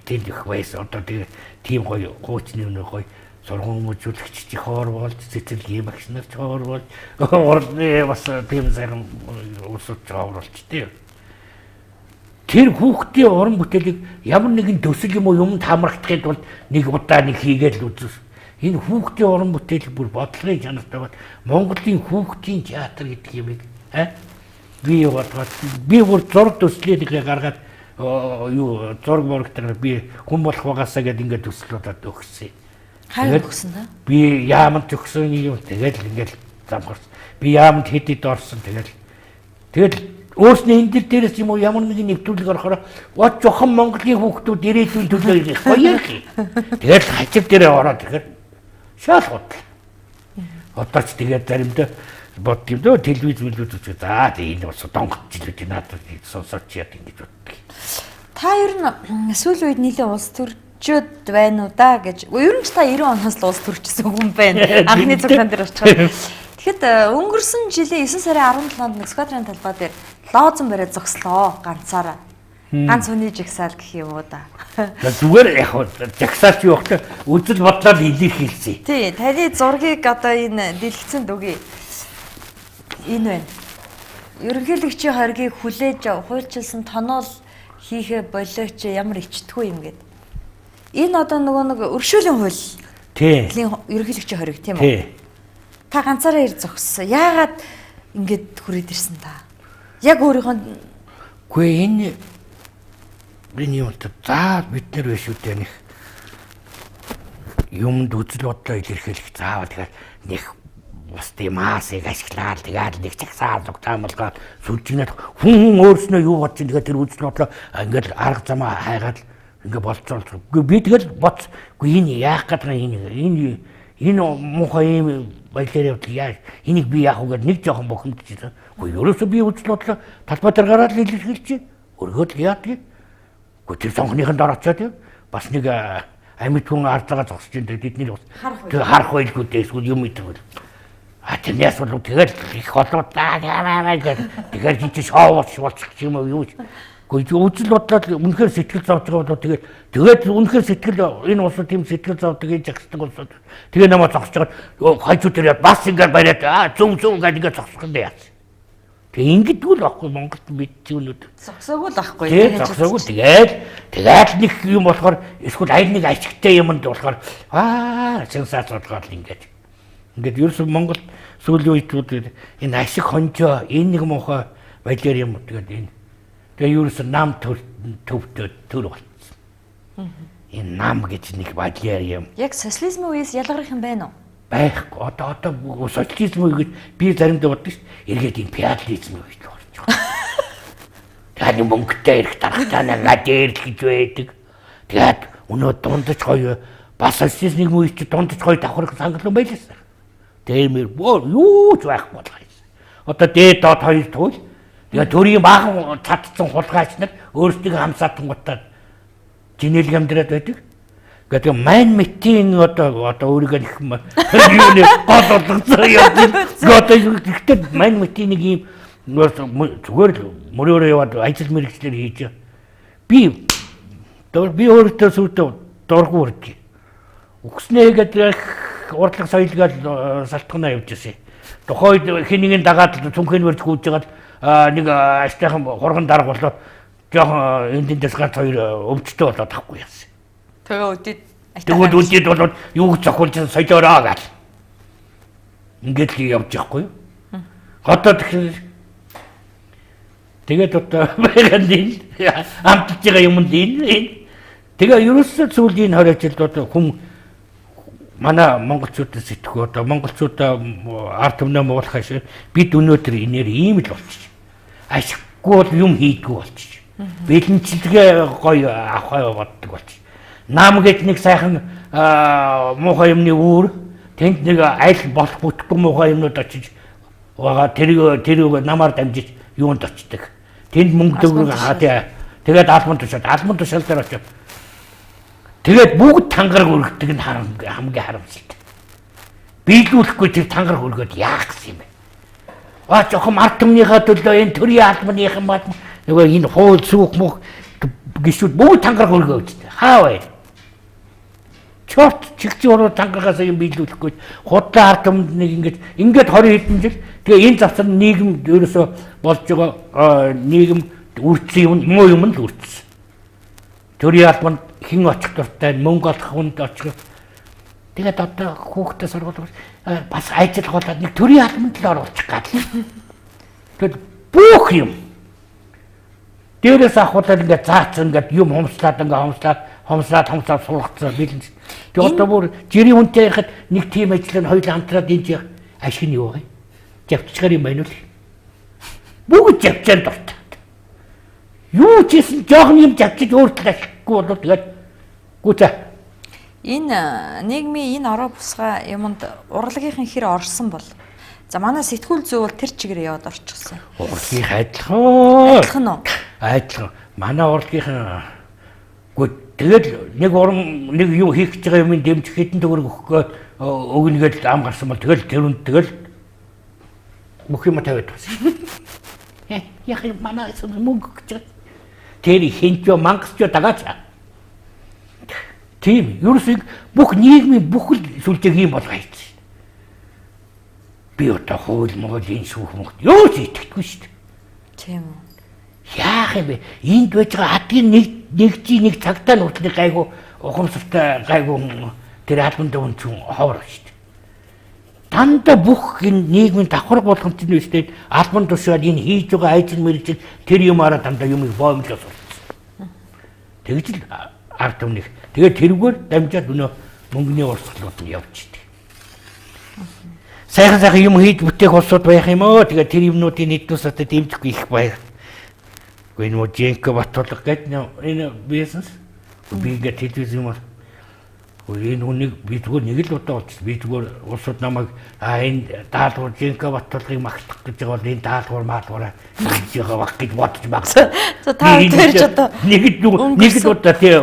тэнд их байсан. Одоо тэгээ тийм гоё хуучны өнөө гоё сургамжуулагч чи хоор болж цэцэрлэгийн багш нар ч хоор болж урны бас тийм сайхан улсууд ч хоор болж тийм. Тэр хүүхдийн уран бүтээлийг ямар нэгэн төсөл юм уу юмд хамрагдахын тулд нэг удаа нэг хийгээд л үзсэн. Энэ хүүхдийн уран бүтээл бүр бодлогын чанартай бол Монголын хүүхдийн театр гэдэг юмыг би бодгоод би бүр зураг төслийг гаргаад юу зураг мурагтаар би хүн болох байгаасаа гэд ингээд төслүүдад өгсөн. Хайр өгсөн да. Би яамд өгсөн юм тэгэл ингээд замхарсан. Би яамд хэд хэд орсон тэгэл тэгэл өөрснөө энэ дэр дээрээс юм уу ямар нэгэн нэвтрүүлэг орохоор од жохон Монголын хүүхдүүд ирээдүйн төлөө ирэх гоё юм. Тэгэл хажив дээрээ ороод ирэхээр шал худал. Одоо ч тэгээд заримдаа бод юм дөө телевиз мэлүүд үзээ. За тэг энэ бас донгот жилүүд надад сонсооч яа ингэж боддог. Та ер нь сүүлийн үед нийлээ улс төрчөөд байна уу да гэж. Ер нь ч та 90 оноос л улс төрчсөн хүн байна. Анхны цуглаан дээр очиход. Тэгэхэд өнгөрсөн жилийн 9 сарын 17-нд нэг сквадрын талбай дээр лоозон бариад зогслоо ганцаараа. Ганц хүний жагсаал гэх юм уу да. Зүгээр яг жагсаалч юу вэ? Үзэл бодлоор илэрхийлсэн. Тий, таны зургийг одоо энэ дэлгэцэнд өгье. Энэ байна. Ерөнхийлөгчийн хоргийг хүлээж хуульчилсан тоноол хийхэ болооч ямар ичтгүй юм гээд. Энэ одоо нөгөө нэг өршөөлийн хууль. Тий. Ерөнхийлөгчийн хориг тийм үү? Тий. Та ганцаараа ир зогссон. Яагаад ингэж хүрээд ирсэн та? Яг өөрийнхөө Үгүй энэ энэ юм та за бид нар биш үү дээ нэг юмд үзэл бодлоо илэрхийлэх заавал тэгэхээр нэг бусдын масыг ашиглаад тэгээд нэг чагсаал зугтаамлгаад сүлжигнээд хүн хүн өөрснөө юу бодож ин тэгээд тэр үзэл бодлоо ингээд арга замаа хайгаад ингээд болцоолж. Би тэгэл боц үгүй энэ яах гээд байгаа энэ энэ энэ муухай ийм баялаар явдал яа энийг би яах вэ гэд нэг жоохон бухимдчихсан. Үгүй ерөөсөө би үзэл бодлоо талбай дээр гараад л илэрхийлчих. Өргөөд л яадаг. Үгүй тэр сонгоныхын дор очиод бас нэг амьд хүн ардлага зогсож ин тэдний бас тэр харах байлгүй дээ эсвэл юм идэв. А тэрнээс бол тэгэл их холуудаа гэд тэгэл чи шоу болчих юм уу юу ч. Үгүй үзэл бодлоо үнэхээр сэтгэл зовж байгаа бол тэгэл тэгээд үнэхээр сэтгэл энэ улсууд тийм сэтгэл зовдөг энэ жагсдаг улсууд тэгээ намайг зогсож байгаа хажуу дээр бас ингээд бариад а зүг зүг гэж ингээд зогсох юм яасан. Тэгээ ингэдэггүй л байхгүй Монголд бид чи өнөөдөр зогсоогүй л байхгүй. Тэгээ зогсоогүй тэгэл тэгэл нэг юм болохоор эсвэл аль нэг ашигтай юмд болохоор аа сенсац болгоод л ингээд. Ингээд ерөөсөө Монгол сүүлийн үед энэ ашиг хонжоо энэ нэг муухай баялаар юм тэгээд энэ тэгээ ерөөсөө нам төвтөө төр болцсон. Энэ нам гэж нэг баялаар юм. Яг социализмын үеэс ялгарх юм байна уу? Байхгүй. Одоо социализм үе гэж би заримдаа боддог шүү дээ. Эргээд энэ феодализм үе л орж байгаа. Тэгээд мөнгөтэй ирэх дарагтаа нэг дээрл гэж байдаг. Тэгээд өнөө дундаж гоё бас социализмын үе чи дундаж гоё давхар сангалан байлаа. Дээрмэр боо юу ч байхгүй болгоо. Одоо дээд доод хоёр туул. Тэгээд төрийн баахан цадцсан хулгайч нар өөрсдөө хамсаатангуудаа жинэлг амьдраад байдаг. Гэдэг мань мэтийн одоо өөрийгөө их юуны гол болгоцсон юм. Одоо гэхдээ мань мэтийн нэг ийм зүгээр л мөрөөрөө яваад ажил мэргэжлэр хийж би өөртөө сүрдэ дургу үрдээ. Үгснээ гэдэг урдлага соёлгоод салтгана явж ирсэн. Тухайн үед хин нэгэн дагаад цүнхэн мөрж гүйж жагаад нэг аштайхан хурган дарга болоод жоохон энд тэндээс ганц хоёр өвчтөй болоод авахгүй яасан. Тэгээ үдид Тэгвэл үдид болоод юу гэж зохиулж солиороо гал. Ингээд л явж явахгүй юу? Одоо тэгэхээр тэгээд одоо байгаа нь амтж байгаа юм нь энэ. Тэгээ ерөөсөө сүүлийн 20 жилд одоо хүн манай монголчуудад сэтгэхүй одоо монголчуудаа ард түмнээ муулах ашиг бид өнөөдөр энээр ийм л болчих. Ашиггүй бол юм хийдгүү болчих. Бэлэнчлэгээ гоё авахаа боддог болчих. Нам гэж нэг сайхан муухай юмны үүр тэнд нэг аль болох бүтэхгүй муухай юмнууд очиж байгаа тэрийг намаар дамжиж юунд очдог. Тэнд мөнгө төгрөг хаа Тэгээд албан тушаал дээр очив. Тэгээд бүгд тангараг өргөдөг нь хамгийн харамсалтай. Биелүүлэхгүй тэр тангараг өргөөд яах гэсэн юм бэ? Аа жоохон ард түмнийхээ төлөө энэ төрийн албаныхан бат нөгөө энэ хууль сүүх мөх гişүүд бүгд тангараг өргөө гэж. Хаа вэ? Чорт чигчийн уруу тангарагаас юм биелүүлэхгүй худлаа ард түмэнд нэг ингээд 20 хэдэн жил тэгээ энэ завсар нийгэм ерөөсөө болж байгаа нийгэм үрдсэн юм муу юм л үрдсэн. Төрийн албанд хэн очих дуртай, мөнгө олох хүнд очих. Тэгээд одоо хүүхдээ сургууль бас ажил болоод нэг төрийн албанд л оруулчих гад. Тэгэд бүх юм дээрээс ахуулаад ингээд заацсан ингээд юм хомслаад ингээд хомслаад сургацсан бэлэн. Тэгээд одоо бүр жирийн хүнтэй ярихад нэг тим ажил нь хоёулаа хамтраад энэ жих ашиг нь юу вэ? Жавчгаар юм байна уу? Бүгд жавчаанд дуртай. Юу ч хийсэн жоохон юм жавчиж өөртөө ашиггүй болов тэгээд гүцээ. Энэ нийгмийн энэ ороо бусгаа юмд урлагийнхан хэр орсон бол за манай сэтгүүл зүй бол тэр чигээр яваад орчихсон. Урлагийнх адилхан. Адилхан уу? Адилхан. Манай урлагийнхан гү тэгэл нэг урам нэг юм хийх гэж байгаа юмын дэмжих хэдэн төгрөг өгөх өгнө гэж ам гарсан бол тэгэл тэр үнд тэгэл бүх юм тавиад байсан. Яг манай мөнгө гэж байгаа. Тэр хинч мангасч дагаач. Тийм, ерөөсөө бүх нийгмийн бүхэл сүлжээг юм болгоо хийсэн. Би одоо хууль монгол энэ шүүх мөх юу ч итгэдэггүй шүү дээ. Тийм үү. Яах юм бэ? Энд байж байгаа адгийн нэг жи нэг цагтаа нүтлийг гайгүй ухамсартай гайгүй тэр албан дэвэн чинь ховор шүү дээ. Дандаа бүх энэ нийгмийн давхарга болгон чинь үстэй албан тушаал энэ хийж байгаа ажил мэргэжил тэр юмараа дандаа юмыг боомлоо сурцсан. Тэгж л ард түмнийг тэгээд тэрүүгээр дамжаад өнөө мөнгөний урсгалууд нь явж идэг. Сайхан сайхан юм хийж бүтээх улсууд байх юм өө. Тэгээд тэр юмнуудын нэгдүгээр сатад дэмжихгүй их байр. Гэхдээ нөгөө Женко Батулга гэдэг энэ бизнес би ингээд телевиз юм бол энэ хүнийг би зүгээр нэг л удаа болчихсон. Би зүгээр улсууд намайг энэ даалгавар Женко Батулгыг магтах гэж байгаа бол энэ даалгавар маалгавараа хийж байгаа баг гэж бодож магадгүй. За та тэр ч одоо нэг л удаа тий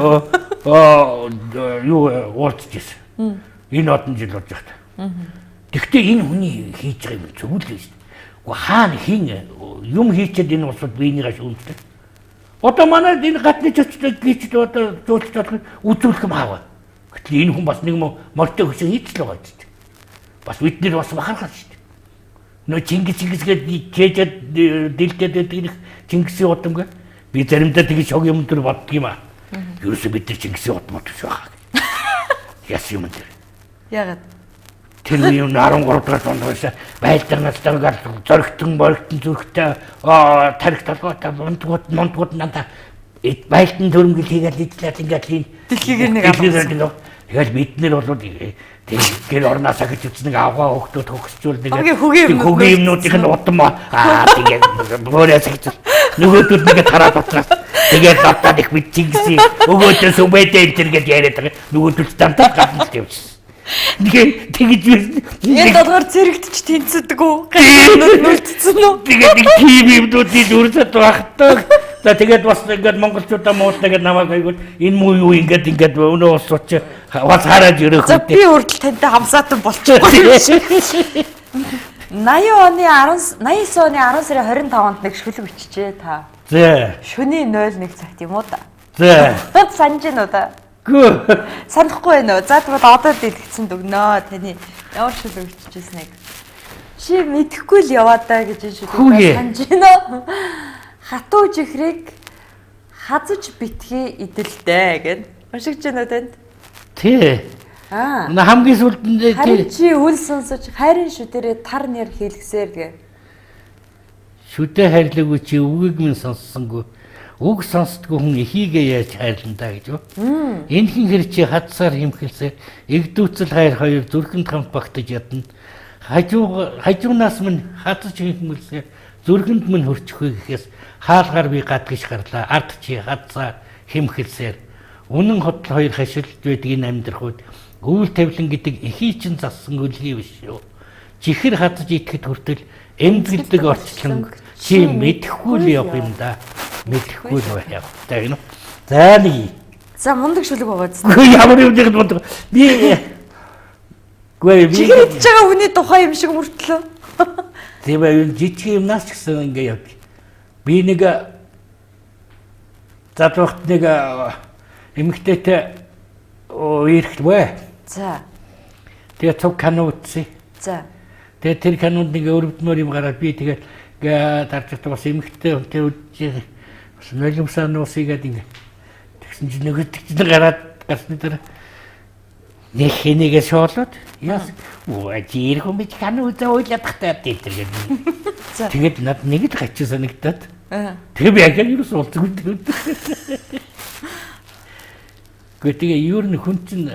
юу уулзж ирсэн. Энэ одон жил болж байгаа. Тэгэхдээ энэ хүний хийж байгаа юм зөв л шүү дээ. Гэхдээ хаана хин юм хийчихэд энэ улсууд биенийгээ шүүмжлээ. Одоо манай энэ гадны зөрчлөл гүйцэд одоо зөөлж болох үзүүлэх юм ааваа. Гэтэл энэ хүн бас нэг морьтой хөшөө хийцэл байгаа ч. Бас бид нэр бас бахархал шүү дээ. Нөө Чингис гээд чээжэд дэлдээд байдаг нэг Чингисийн удам гэ. Би заримдаа тэгж шог юм төр боддөг юм аа. Ерөөсөө бид нар Чингисийн удам биш байгаа. Яс юм дээр. Яагаад? Тэр юм 13 дугаар зуунд байсан байлданаас дангаар зоригтон боригтон зүрхтэй тарих толгойтой мундгууд надаа байлдан төрөмгөл хийгээл идлээд ингээд энэ дэлхийгээр нэг алгасан. Тэгэл бид нэр бол тэр гэр орноосаа гэж үзсэн нэг авгаа хөөхтүүд хөгсчүүл нэг хөгийн юмнуудын нь удам аа тэгээд бөөрөөс гэж нөгөөдөл нэг тараад утраас тэгээд надад их бид Чингисийн өгөөдөө сүмэдэ энэ төр гэж яриад байгаа нөгөөдөл дандаа гадна л явчихсан. Тэгээ тэгж энэ долгоор зэрэгтч тэнцдэг үү? Гэнэ нүлдсэн үү? Тэгээд нэг тийм юмнуудын дүрсэд багтдаг. За тэгээд бас ингээд монголчуудаа муулна гэдээ намайг айгуул энэ муу юу ингээд ингээд өнөө улсууд чи бас хараад ирэх. За би хүртэл тантай хамсаатан болчихгүй юм шиг. 80 оны 10 89 оны 10 сарын 25-нд нэг шүлэг өчжээ та. За. Шөнийн 01 цагт юм уу та? За. Санаж гин үү та? Гүү. Санахгүй байна уу? За тэгвэл одоо дэлгэцэн дүгнөө. Таны ямар шүлэг өчжсэнийг. Чи мэдэхгүй л яваа даа гэж энэ шүлэг санаж гин үү? Хатуу чихрийг хазаж битгий идэлдэ гэд. Уншигч гин үү танд? Тий. Аа. Хамгийн сүүлд харин чи үл сонсож хайрын шүдэрээ тар нэр хийлгсээр гэ. Шүдэ хайрлаагүй чи үгийг минь сонссонгүй. Үг сонсдгүй хүн эхийгээ яаж хайрлана даа гэж юу? Энхэн хэр чи хадсаар химхэлсээр эгдүүцэл хайр хоёр зүрхэнд хамт багтаж ядна. Хажуунаас минь хадаж химхэлсээр зүрхэнд минь хөрчих вэ гэхээс хаалгаар би гадгиш гарлаа. Ард чи хадсаар химхэлсээр үнэн хотол хоёр хашилж байдаг энэ амьдрах үед өвөл тавилан гэдэг эхий чин зассан өлгий биш юу? Чихэр хадаж итгэхэд хүртэл эмзэглдэг орчлон чи мэдэхгүй л явах юм да. Мэдэхгүй л байх яг. За гинэ. За нэг. За мундаг шүлэг байгаа зү. Үгүй ямар юм нэг мундаг. Би Гүй би Чихэр идэж байгаа хүний тухай юм шиг мөртлөө. Тийм ээ жижиг юмнаас ч гэсэн ингэ явд. Би нэг залуухт нэг эмэгтэйтэй үерхлээ. За. Тэгээ цуг кино үзсэн. За. Тэгээ тэр кинонд нэг өрөвдмөр юм гараад би тэгээд дарж байгаа бас эмэгтэй хүнтэй үзэж бас нулимсаа нуусыгээд ингэ тэгсэн чинь нөгөөдөг чинь гараад гарсны дараа нэг хэнийгээ шоолоод яас өө жир хүн би кино үзээ уйлаад тахтай тэр гэдэг. Тэгээд над нэг л хачин санагдаад. Тэгээ би яг ерөөс уулзгүй тэр. Гэхдээ тэгээ ер нь хүн чинь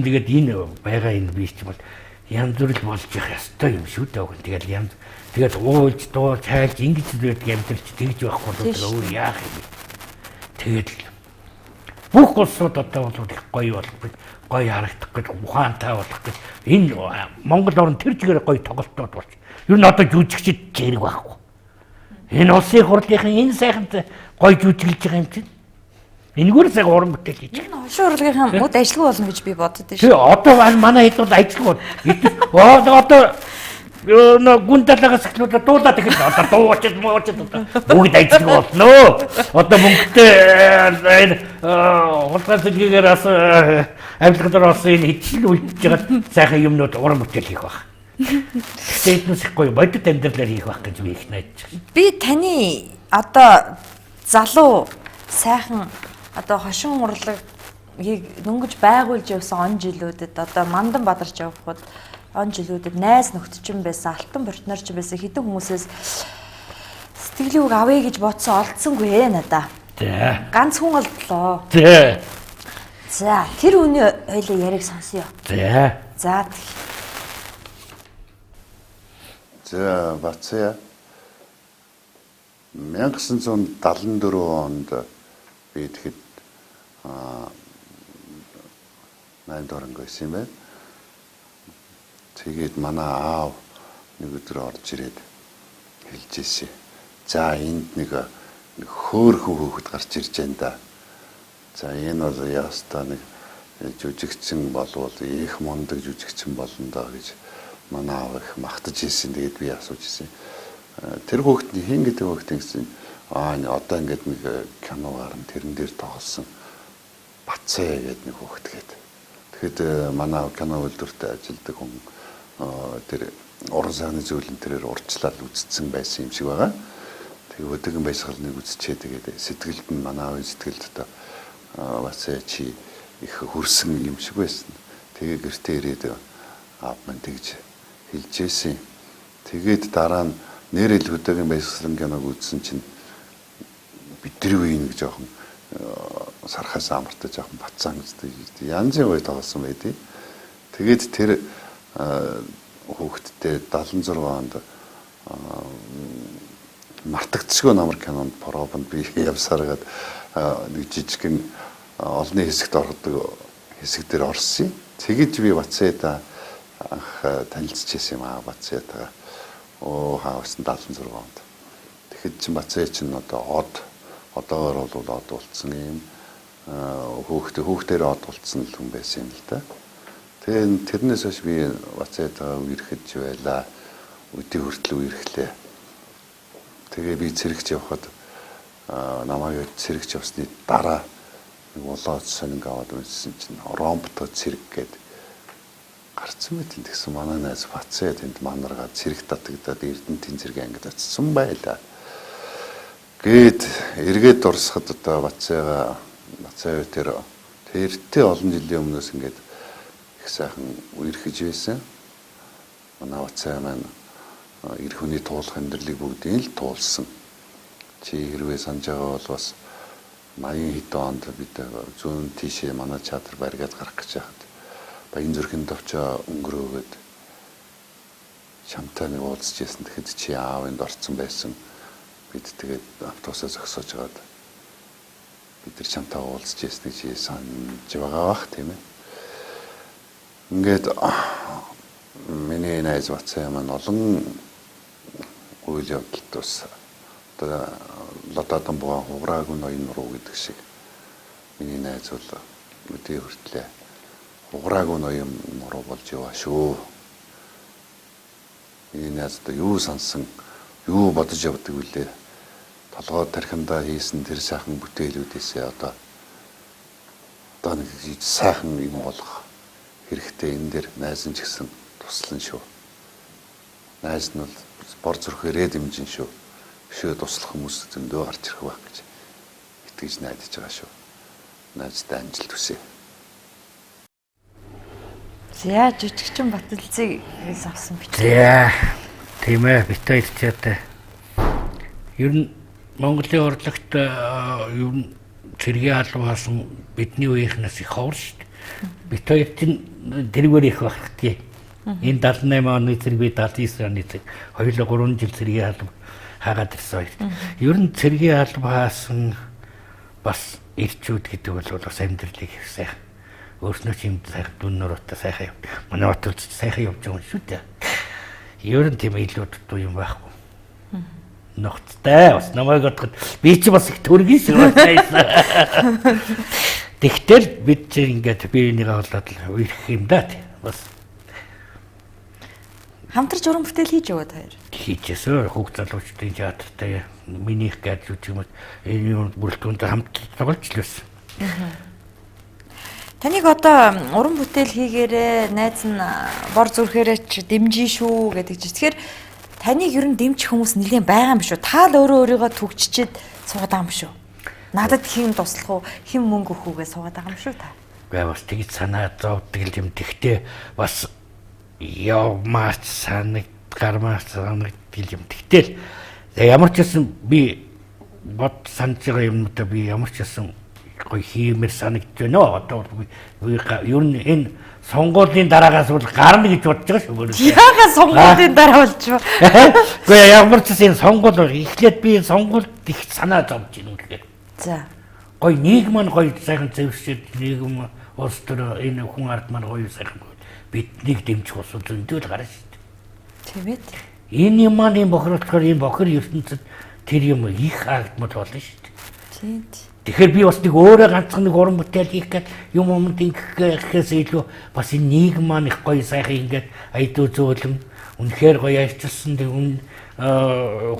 тэгээд энэ байгаа энэ би ч бол янз бүр л болж явах ёстой юм шүү дээ. Тэгэл янз тэгээд уулж дуулж хайлж ингэж байдаг амьдралч тэгж байхгүй бол тэгээ өөр яах юм бэ? Тэгээд бүх улсууд одоо бол их гоё болох гэж гоё харагдах гэж ухаантай болох гэж энэ Монгол орн тэр чигээр гоё тоглолтууд болж. Ер нь одоо жүжигчд зэрэг байхгүй. Энэ улсын хурлынхан энэ сайхан гоё жүжиглэж байгаа юм чинь. Энэгээр сайхан уран бүтээл хийж байгаа. Энэ хошин урлагийнхан мөд ажилгүй болно гэж би боддоо шүү. Тий одоо манай хэд бол ажилгүй. Одоо нөө гүн талаагаас эхлүүлээ дуулаад эхэлнэ. Одоо дууч мууч одоо бүгд ажилгүй болно. Одоо мөнгөтэй энэ хулгай сэлгээгээр бас авилгалаар олсон энэ хичээл үлдэж байгаа сайхан юмнууд уран бүтээл хийх байх. Гэхдээ эднээс их гоё бодит амьдралаар хийх байх гэж би их найдаж байна. Би таны одоо залуу сайхан одоо хошин урлагийг дөнгөж байгуулж явсан он жилүүдэд одоо мандан бадарч явхад он жилүүдэд найз нөхдөд байсан, алтан партнер ч байсан хэдэн хүмүүсээс сэтгэлийн үг авъя гэж бодсон олдсонгүй ээ надаа. За. Ганц хүн олдлоо. За. За, тэр хүний хоёлаа яриг сонсъё. За. За. За, Бацаа 1974 онд би тэгэхэд 8 дугаар анги байсан юм байна. Тэгээд манай аав нэг өдөр орж ирээд хэлж ирсэн. За энд нэг хөөрхөн хөөхд гарч ирж байна да. За энэ бол ястаа нэг жүжигчин болвол их мундаг жүжигчин болно доо гэж манай аав их махтаж ирсэн. Тэгээд би асууж ирсэн. Тэр хөөхд нь хэн гэдэг хөөхд гэсэн аа одоо ингээд нэг кино гарна тэрэн дээр тоглосон Бацаа гэдэг нэг хөөхд гээд. Тэгэхэд манай кино үйлдвэрт ажилладаг хүн тэр уран сайхны зөвлөн тэрээр урьдчилал үзсэн байсан юм шиг байгаа. Тэгээ өдөргөн баясгалныг үзчихээ тэгээд сэтгэлд нь манай аавын сэтгэлд одоо Бацаа чи их хөрсөн юм шиг байсан. Тэгээ гэртээ ирээд аав маань тэгж хэлж байсан. Тэгээд дараа нь нэрэл хөдөөгийн баясгалан киног үзсэн чинь бидний үеийн нэг жоохон сархаас амартай жоохон бацаан гэдэг янзын гоё тоглосон байдیں۔ Тэгээд тэр хүүхэдтэй 76 онд мартагдчихгүй намар кинонд пробонд би явсараад нэг жижигхэн олонний хэсэгт ордог хэсэг дээр орсон. Тэгэж би Бацаада анх танилцчихсан юм аа Бацаатайгаа. Оо хаасан 76 онд. Тэгэхэд чинь Бацаа чинь одоо од одоогоор бол од болцсон юм хүүхдээр од болцсон л хүн байсан юм л да. Тэгээ тэрнээс хойш би Бацаатайгаа үерхэж байлаа. Өдий хүртэл үерхлээ. Тэгээ би цэрэгч явхад намайг цэрэгч явсны дараа нэг улаан сонинг аваад унссан чинь ромпто цэрэг гээд гарцсан мэт. Тэгсэн манай найз Бацаа тэнд манаргаа цэрэг татагдаад Эрдэнэтийн цэрэг ангид очсон байлаа. Гээд эргээд дурсахад одоо Бацаага Бацаа тэр тэртээ олон жилийн өмнөөс ингээд их сайхан үерхэж байсан. Манай Бацаа маань эр хүний туулах амьдралыг бүгдийг л туулсан. Чи хэрвээ санаж байгаа бол бас 80 хэдэн онд бид зүүн тийшээ манай театр баригаад гарах гэж байхад Баян зүрхэн товчоо өнгөрөөгөөд чамтай нэг уулзч байсан. Тэгэхэд чи аавынд орцсон байсан. Бид тэгээд автобусаа зогсоож байгаад бид нар чамтай уулзч байсныг чи санаж байгаа бах тийм ээ. Ингээд миний найз Бацаа маань олон үйл явдалд бас Одоо лодоодон бугаан хугараагүй ноён нуруу гэдэг шиг миний найз бол өдий хүртлээ хугараагүй ноён нуруу болж яваа шүү. Миний найз одоо юу сансан, юу бодож явдаг вүлээ? Толгой тархиндаа хийсэн тэр сайхан бүтээлүүдээсээ одоо нэг сайхан юм болгох хэрэгтэй. Энэ дээр найз нь ч гэсэн туслан шүү. Найз нь бол бор зүрхээрээ дэмжин шүү. Өшөө туслах хүмүүс зөндөө гарч ирэх байх гэж итгэж найдаж байгаа шүү. Найздаа амжилт хүсье. За, жүжигчин Батэлзээ авсан бичиг. За, тийм бит хоёр ч одоо ер нь Монголын урлагт ер нь цэргийн алба хаасан бидний үеийнхнээс их ховор шүү дээ. Бит хоёр чинь тэргээр их байх тий. Энэ 78 оны цэрэг би 79 оны цэрэг хоёулаа 3 жил цэргийн алба хаагаад ирсэн хоёр. Ер нь цэргийн алба хаасан бас ирчүүд гэдэг бол бас амьдралыг их сайхан өөрснөө ч юм сайхан дүн нуруутай сайхан яв. Манай Батэлзээ сайхан явж байгаа юм шүү дээ. Ер нь тийм илүү дутуу юм байхгүй. Ногцтой бас намайг бодоход би ч бас их төргөн шүү. Тэгтэл бид ч ингээд биенийгээ болоод л үерх юм да. Бас хамтарч уран бүтээл хийж яваад хоёр. Хийжсэн. Хүүхд залуучдын театртай минийх гэж юу юм энэ юм бүрэлдэхүүнтэй хамт тоглож л байсан. Таныг одоо уран бүтээл хийгээрээ найз нь бор зүрхээрээ ч дэмжин шүү гэдэг чинь. Тэгэхээр таныг ер нь дэмжих хүмүүс нэлээд байгаа юм биш үү? Та л өөрөө өөрийгөө түгжчихэд суугаад байгаа юм биш үү? Надад хэн туслах уу? Хэн мөнгө өгөх үү гэж суугаад байгаа юм шүү та. Үгүй бас тэгж санаа зовдөг юм. Тэгтээ бас явмаач санагд гармаач санагддаг юм. Тэгтэл ямар ч байсан би бод санаж байгаа юмнуудаа би ямар ч байсан гоё хиймэр санагдж байна. Одоо би ер нь энэ сонгуулийн дараагаас бол гарна гэж бодож байгаа шүү. Яагаад сонгуулийн дараа болж вэ? Үгүй ямар ч байсан энэ сонгуул эхлээд би энэ сонгуульд их санаа зовж байна үнэхээр. За. Гоё нийгэм маань гоё сайхан зэвсэд нийгэм улс төр энэ хүн ард маань гоё сайхан биднийг дэмжих улс зөндөө л гарна шүү дээ. Тийм ээ. Энэ юм маань энэ бохир болохоор энэ бохир ертөнцид тэр юм их хаагдмал болно шүү дээ. Тийм. Тэгэхээр би бас нэг өөрөө ганцхан нэг уран бүтээл хийх гээд юм юмд ингэх гэхээс илүү бас энэ нийгэм маань их гоё сайхан ингээд аялал зөөлөн үнэхээр гоё ажилласан тэг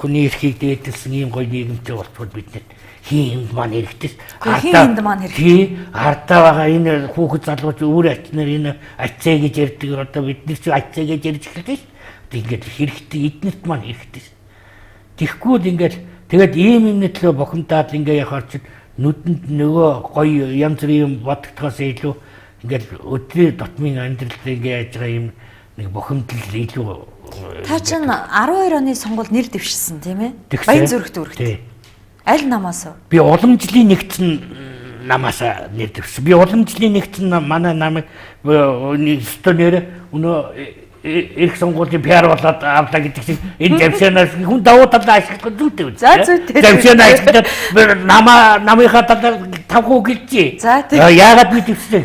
хүний эрхийг дээдэлсэн ийм гоё нийгэмтэй болтгол бид нар хин энд маань хэрэгтэй. Хин энд маань хэрэгтэй. Тий, ардаа байгаа энэ хүүхэд залууч өөр ачнаар энэ ачаа гэж ярьдаг одоо бид нар ч ачаа гэж ярьж эхэллээ шүү. Ингээд хэрэгтэй эднэрт маань хэрэгтэй. Тэгэхгүй л ингээд тэгээд ийм юмны төлөө бухимдаад ингээд явахаар чинь нүдэнд нөгөө гоё янз бүрийн юм бодогдохоос илүү ингээд өдрийн дутмын амьдрал ингээд яаж байгаа юм нэг бухимдал илүү. Та чинь 12 оны сонгуул нэр дэвшсэн тийм ээ? Баян зүрх дүүрэгт. Аль намаас вэ? Би уламжлалын нэгдсэн намаас нэр дэвшсэн. Би уламжлалын нэгдсэн манай намыг өстө нэр өнөө эрх сонгуулийн PR болоод авлаа гэдэг шиг энэ завшаанаас хүн давуу талаа ашиглах зүйтэй үү? За зүйтэй. Завшаанаа ашиглаад намаа намынхаа талаар тавхуу гэлжээ. Яагаад би дэвшсэн?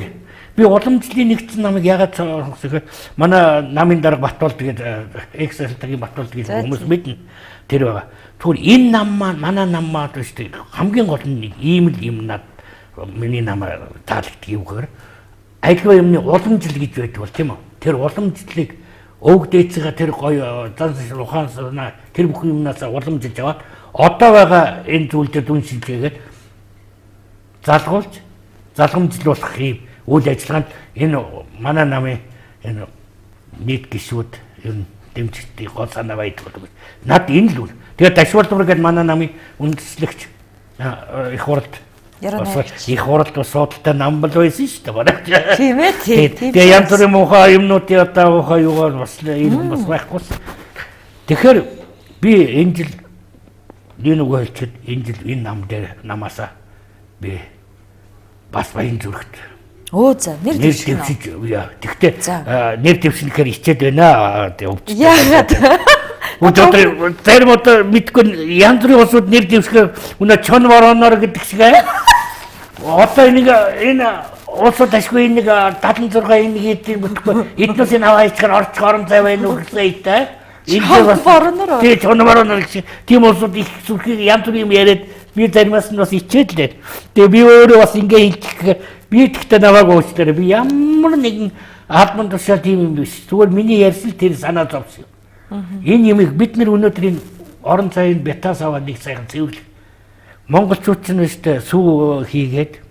Би уламжлалын нэгдсэн намыг яагаад сонгосон гэхээр манай намын дарга Батболд тэгээд экс алтагийн Батболд гэдэг хүмүүс мэднэ. Тэр байгаа. Тэгвэл энэ нам маань манай нам маань шүү дээ хамгийн гол нь нэг ийм л юм над миний намаар таалагддаг юм гэхээр альва юмны уламжлал гэж байдаг бол тийм үү? Тэр уламжлалыг өвөг дээдсийнхаа тэр гоё зан ухаан санаа тэр бүх юмнаас уламжилж аваад одоо байгаа энэ зүйл дээр дүн шинжилгээгээд залгуулж залгамжлуулах юм үйл ажиллагаанд энэ манай намын энэ нийт гишүүд ер нь дэмжигчдийн гол санаа байдаг болов. Над энэ л үл. Тэгээд Дашвалдвар гэдэг манай намын үндэслэгч их хуралд их хуралд бас судалтай нам бол байсан шүү дээ манай. Тийм ээ тийм. Тэгээ янз бүрийн муухай юмнуудын одоо муухай юугаар бас энэ бас байхгүй. Тэгэхээр би энэ жил энэ үг хэлчихэд энэ жил энэ нам дээр намаасаа би бас баян зүрхт. Өө за нэр дэвшиж. Тэгтээ нэр дэвшин гэхээр хичээд байна. Яагаад? Өдөр зарим одоо мэдгүй янз бүрийн улсууд нэр дэвшгээр өнөө чон вороноор гэдэг шиг аа. Одоо энийг энэ улсууд ашгүй энийг 76 энэ хийдэг бүтэхгүй эднээс энэ аваа хийчихээр орчих орон зай байна уу гэсэн ийтэй. Энэ боронор. Тий, чонборонор гэж тийм улсууд их зүрхийг янз бүрийн юм яриад би заримаас нь бас ичээд лээ. Тэгээ би өөрөө бас ингээ хэлчих би тэгтээ намайг уучлаарай. Би ямар нэгэн албан тушаал тийм юм биш. Зүгээр миний ярьсан тэр санаа зовсон юм. Энэ юмыг бид нар өнөөдөр энэ орон зайн бятаас аваад нэг сайхан цэвэрлэх. Монголчууд ч нэстэ сүү хийгээд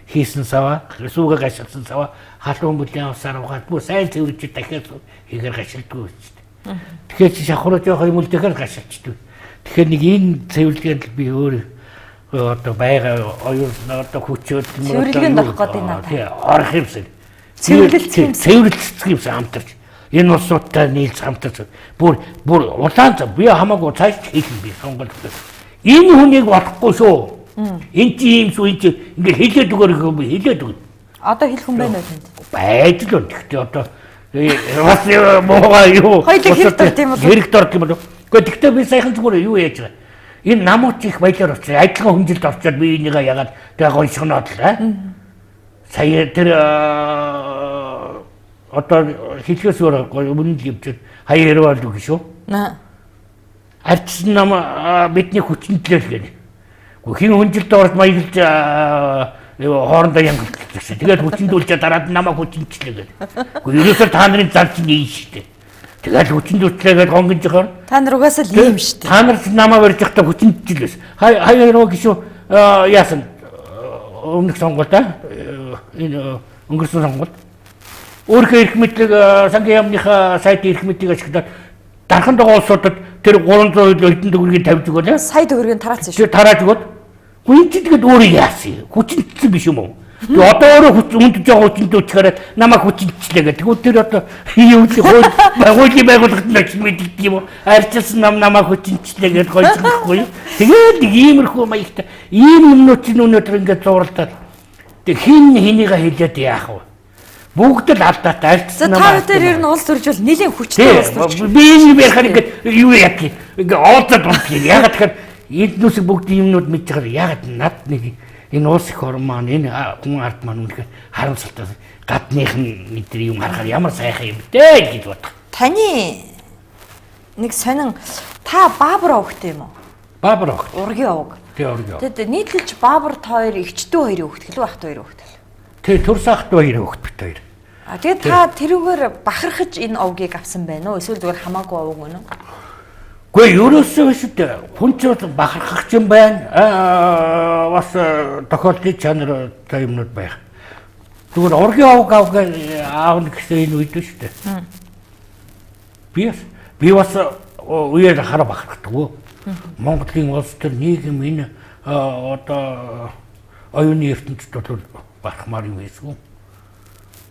хийсэн саваа, сүүгээ гашилсан саваа халуун бүлийн авсаар угаад бүр сайн цэвэрлж дахиад хийгээр гашилдгүй шүү дээ. Тэгэхээр чи шахруу жоох юм үлдэхээр гашилчдаг. Тэгэхээр нэг энэ цэвэрлэгээнд би өөр одоо байга оюун одоо хүчөөд цэвэрлэгээнд орох гээд байна та. Тий, орох юмсан. Цэвэрлэлцэх юм. Цэвэрлэлцэх юмсан хамтарч. Энэ улсуудтай нийлж хамтарч бүр улаан зам би хамаагүй цааш хийх юм би сонголт. Энэ хүнийг болохгүй шүү. Энэ чи юм шүү, энэ чи ингээ хэлээд өгөөр юм хэлээд өгнө. Одоо хэлэх хүн байна уу тэнд? Байж л байна. Гэхдээ одоо бас муугаа юу. Хоёул хэрэг дорд юм уу? Хэрэг дорд юм уу? Гэхдээ тэгтээ би сайхан зүгээр юу яаж байгаа. Энэ намууч их баялаар очив. Адилхан хүнжилд орчоод би энийгээ ягаад тэгээ гоншгоноод л аа. Сая тэр одоо хэлхээс өөр өмнө л юмч хаяа ярвал үг шүү. Аа. Ардсан нам бидний хүчнэдлээ л гэнэ. Хин хүнжилд орж маяглаж хоорондоо янгалчихсан. Тэгээд хүчндүүлчээ дараад намайг хүчнэчлээ гэх. Гэхдээ ерөөсөө та нарын зан чинь ийм шүү дээ. Тэгээд хүчндүүлчлээ гэж гонгож хоор. Та нар угаасаа л ийм шүү дээ. Та нар намайг барьж байхдаа хүчндчихлээс. Хаяа яруу гişүү яасан өмнөх сонгуульд энэ өнгөрсөн сонгуульд өөрийнхөө эрх мэдлийг сангийн яамныхаа сайтын эрх мэдлийг ашиглаад дархан дугаа улсуудад тэр 300 хэдэн төгрөгийг тавьж өгөөлээ. Сая төгрөгийг тараацсан шүү. Тэр тарааж өгөөд. Үгүй энэ чинь тэгээд өөрөө яасан юм? Хүчнэцсэн биш юм уу? Тэгээ одоо өөрөө хүч өндөж байгаа хүчнэдүүчгээр намайг хүчнэчлээ гэдэг. Тэгвэл тэр одоо юу гэдэг хууль байгууллагын байгууллагад нь очиж мэддэг юм уу? Арчилсан нам намайг хүчнэчлээ гэдээ гойчихгүй юу? Тэгээд нэг иймэрхүү маягтай ийм юмнууд чинь өнөөдөр ингээд зуралдаад тэг хин хинийгээ хэлээд яах вэ? Бүгд л алдаатай арчилсан нам. Та бүхэн ер нь улс төржүүл нэлийн хүчтэй улс төрж. Би энэ юм ярихаар ингээд юу яах юм? Ингээд ооцоод унтгийг. Ягаад тэгэхээр эднүс бүгд юмнууд мэдж байгаа ягаад над нэг энэ улс их орн маань энэ хүн ард маань үнэхээр харамсалтай гадных нь мэдэр юм харахаар ямар сайхан юм бэ гэж бодох. Таны нэг сонин та Баабар овогтой юм уу? Баабар овогт. Ургийн овог. Тий, ургийн овог. Тэгэд нийтлэлч Баабар та хоёр эгчдүү хоёрын хөвгт гэлүү ах хоёрын хөвгт. Тий, төрс ах хоёрын хөвгт бит хоёр. А тэгээд та тэрүүгээр бахархаж энэ овгийг авсан байна уу? Эсвэл зүгээр хамаагүй овог мөн үү? Гэхдээ ерөөсөө биш үү? Хүн ч бахархах юм байна. Бас тохиолдлын чанартай юмнууд байх. Зүгээр ургийн овг аавна гэсэн энэ үед шүү дээ. Би бас үеэр хараа бахархдаг. Монголын улс төр нийгэм энэ одоо оюуны ертөнцид бол бахархмаар юм байсан.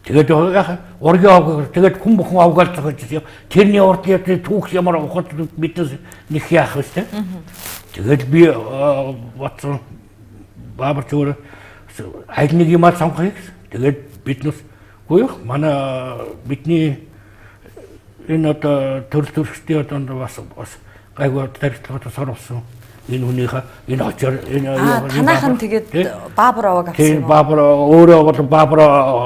Тэгээд ургийн овг тэгээд хүн бүхэн овгаал зохиож юм. Тэрний урд явдны түүх ямар ухаж биднес нэг яах вэ те. Тэгээд би бодсон Баабар зүгээр аль нэг юмаа сонгохыг. Тэгээд биднес үгүй юу манай бидний энэ одоо төрөл төрхтийн одоо бас гайгүй тархитлогод сорвсон. Энэ хүнийхээ энэ очоор энэ танайхан тэгээд Баабар овог авсан юм. Тийм Баабар өөрөө бол Баабар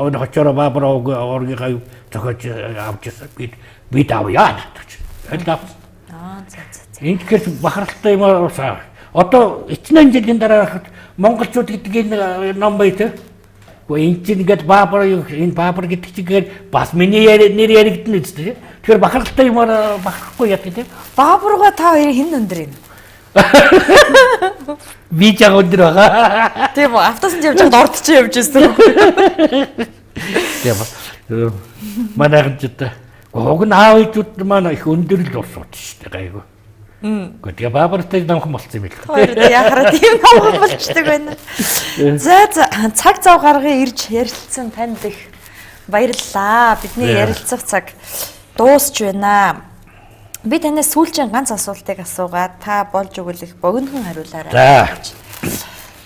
энэ очоор Баабар овог оргийнхаа зохиож авч ирсэн. Бид авъя гэж. Аль авсан. Аа за за. Ингэхээр бахархалтай юм аа. Одоо 90 жилийн дараа харахад монголчууд гэдэг энэ ном бай тээ. Гэхдээ энэ чинь ингээд Баабар энэ Баабар гэдэг чинь бас миний нэр яригдана үстэй. Тэгэхээр бахархалтай юмар бахархгүй яа гэдэг. Баабаргаа та хоёрын хэн өндөр юм? Би жаг өндөр байгаа. Тийм үү, автобусанд явж байхад орд чи явж байсан. Тийм. Манайхан ч одоо уг нь аав ээжүүд маань их өндөр л урсууд шүү дээ гайгүй. Гэхдээ тэгээ Баабартай намхан болцсон юм билээ. Хоёр яхаараа тийм намхан болчдөг байна. За цаг зав гарган ирж ярилцсан танд их баярлалаа. Бидний ярилцах цаг дуусч байна. Би танаас сүүлчийн ганц асуултыг асуугаад та болж өгвөл их богинохон хариулаарай. За.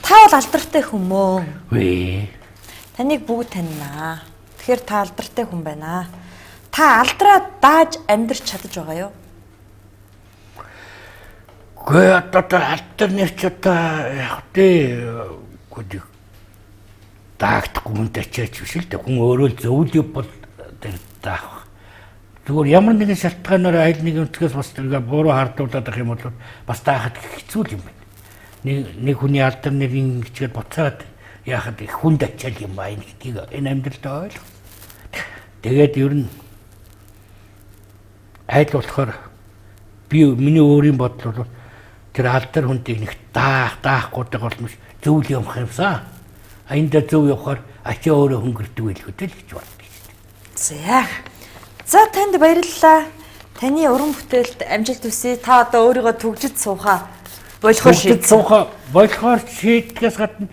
Та бол алдартай хүн мөө. Үгүй. Таныг бүгд таньнаа. Тэгэхээр та алдартай хүн байна. Та алдраа дааж амьдрч чадаж байгаа юу? Үгүй одоо алдар нэр ч одоо яг тий үгүй даагдахгүй хүн тачаач биш л дээ. Хүн өөрөө л зөвлөв бол тэр даах. Зүгээр ямар нэгэн шалтгаанаар аль нэгэн өнцгөөс бас тэргээ буруу хардуулаад байх юм бол бас даахад хэцүү юм байна. Нэг хүний алдар нэрийн хичгээд буцаад яхад их хүнд ачаал юм байна гэдгийг энэ амьдралд ойлгох. Тэгээд ер нь айл болохоор би миний өөрийн бодол бол тэр алдар хүндийг нэг даахгүй боломж зөв л явах юмсан. Энд зөв явахаар ачаа өөрөө хөнгөрдөг байлгүй дээ л гэж боддог. За. За танд баярлалаа. Таны уран бүтээлд амжилт хүсье. Та одоо өөрийгөө түгжиж суухаа болохоор шийдсэн. Суухаа болохоор шийдгээс гадна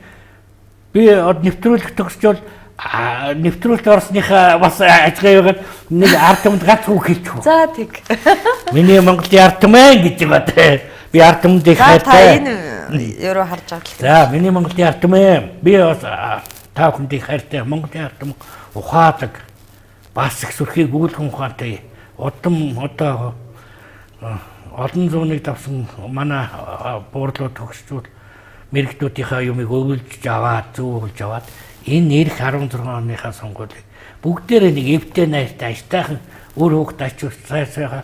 би нэвтрүүлэг төгсчөөл нэвтрүүлэлт орсныхаа бас ажгаа яваад нэг ард түмэнд гац үг хэлчих. За тэг. Миний Монголын ард түмэн гэж байгаа те. Би ард түмэнд их хайртай. Та энэ ерөө харж байгаа л. За миний Монголын ард түмэн. Би бас та бүхэнд их хайртай. Монголын ард түмэн ухаалаг бас их сүрхий гүйлгэн ухаантай. Удам одоо олон зууныг давсан манай буурлууд төгсчүүл мэрэгдүүдийнхаа юмыг өвлж аваад зөв өвлж аваад энэ эх 16 оныхаа сонгуулийг бүгдээрээ нэг эвтэй найртай аштайхан үр хөвгт ач сайсайгаа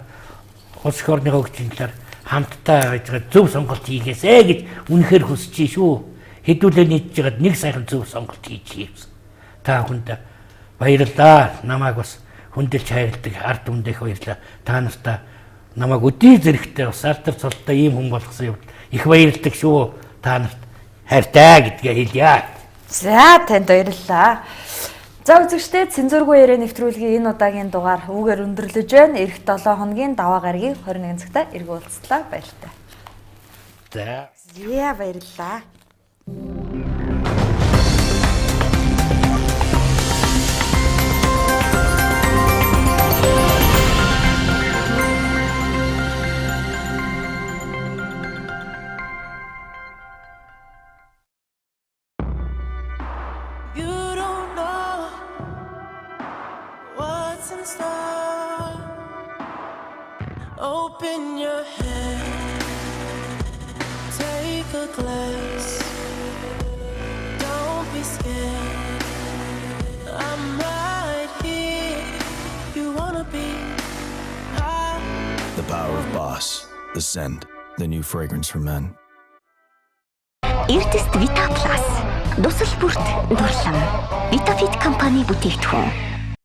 улс их орныхоо хөгжлийн талаар хамтдаа байж байгаа зөв сонголт хийгээсэ гэж үнэхээр хүсэж шүү. Хэдүүлээ нийтж байгаад нэг сайхан зөв сонголт хийж хийвсэн. Та бүхэнд баярлалаа. Намайг бас хүндэлж хайрладаг ард түмэнд их баярлалаа. Та нартай намайг өдий зэрэгтэй бас алдар цолтой ийм хүн болгосон юм их баярлалдаг шүү. Та нарт хайртай гэдгээ хэлье. За танд баярлалаа. За үзэгчдээ цензургүй яриа нэвтрүүлгийн энэ удаагийн дугаар үүгээр өндөрлөж байна. Ирэх 7 хоногийн даваа гарагийн 21 цагта эргүү уулзлаа. Баяртай. За. За баярлалаа. You don't know what's in store. Open your hand, take a glass. Don't be scared. I'm right here. You wanna be high. The power of Boss. The scent. The new fragrance for men. Эрдэст Vita Plus. Дусал бүрт дурлан. Vitafit компани бүтээгдэхүүн.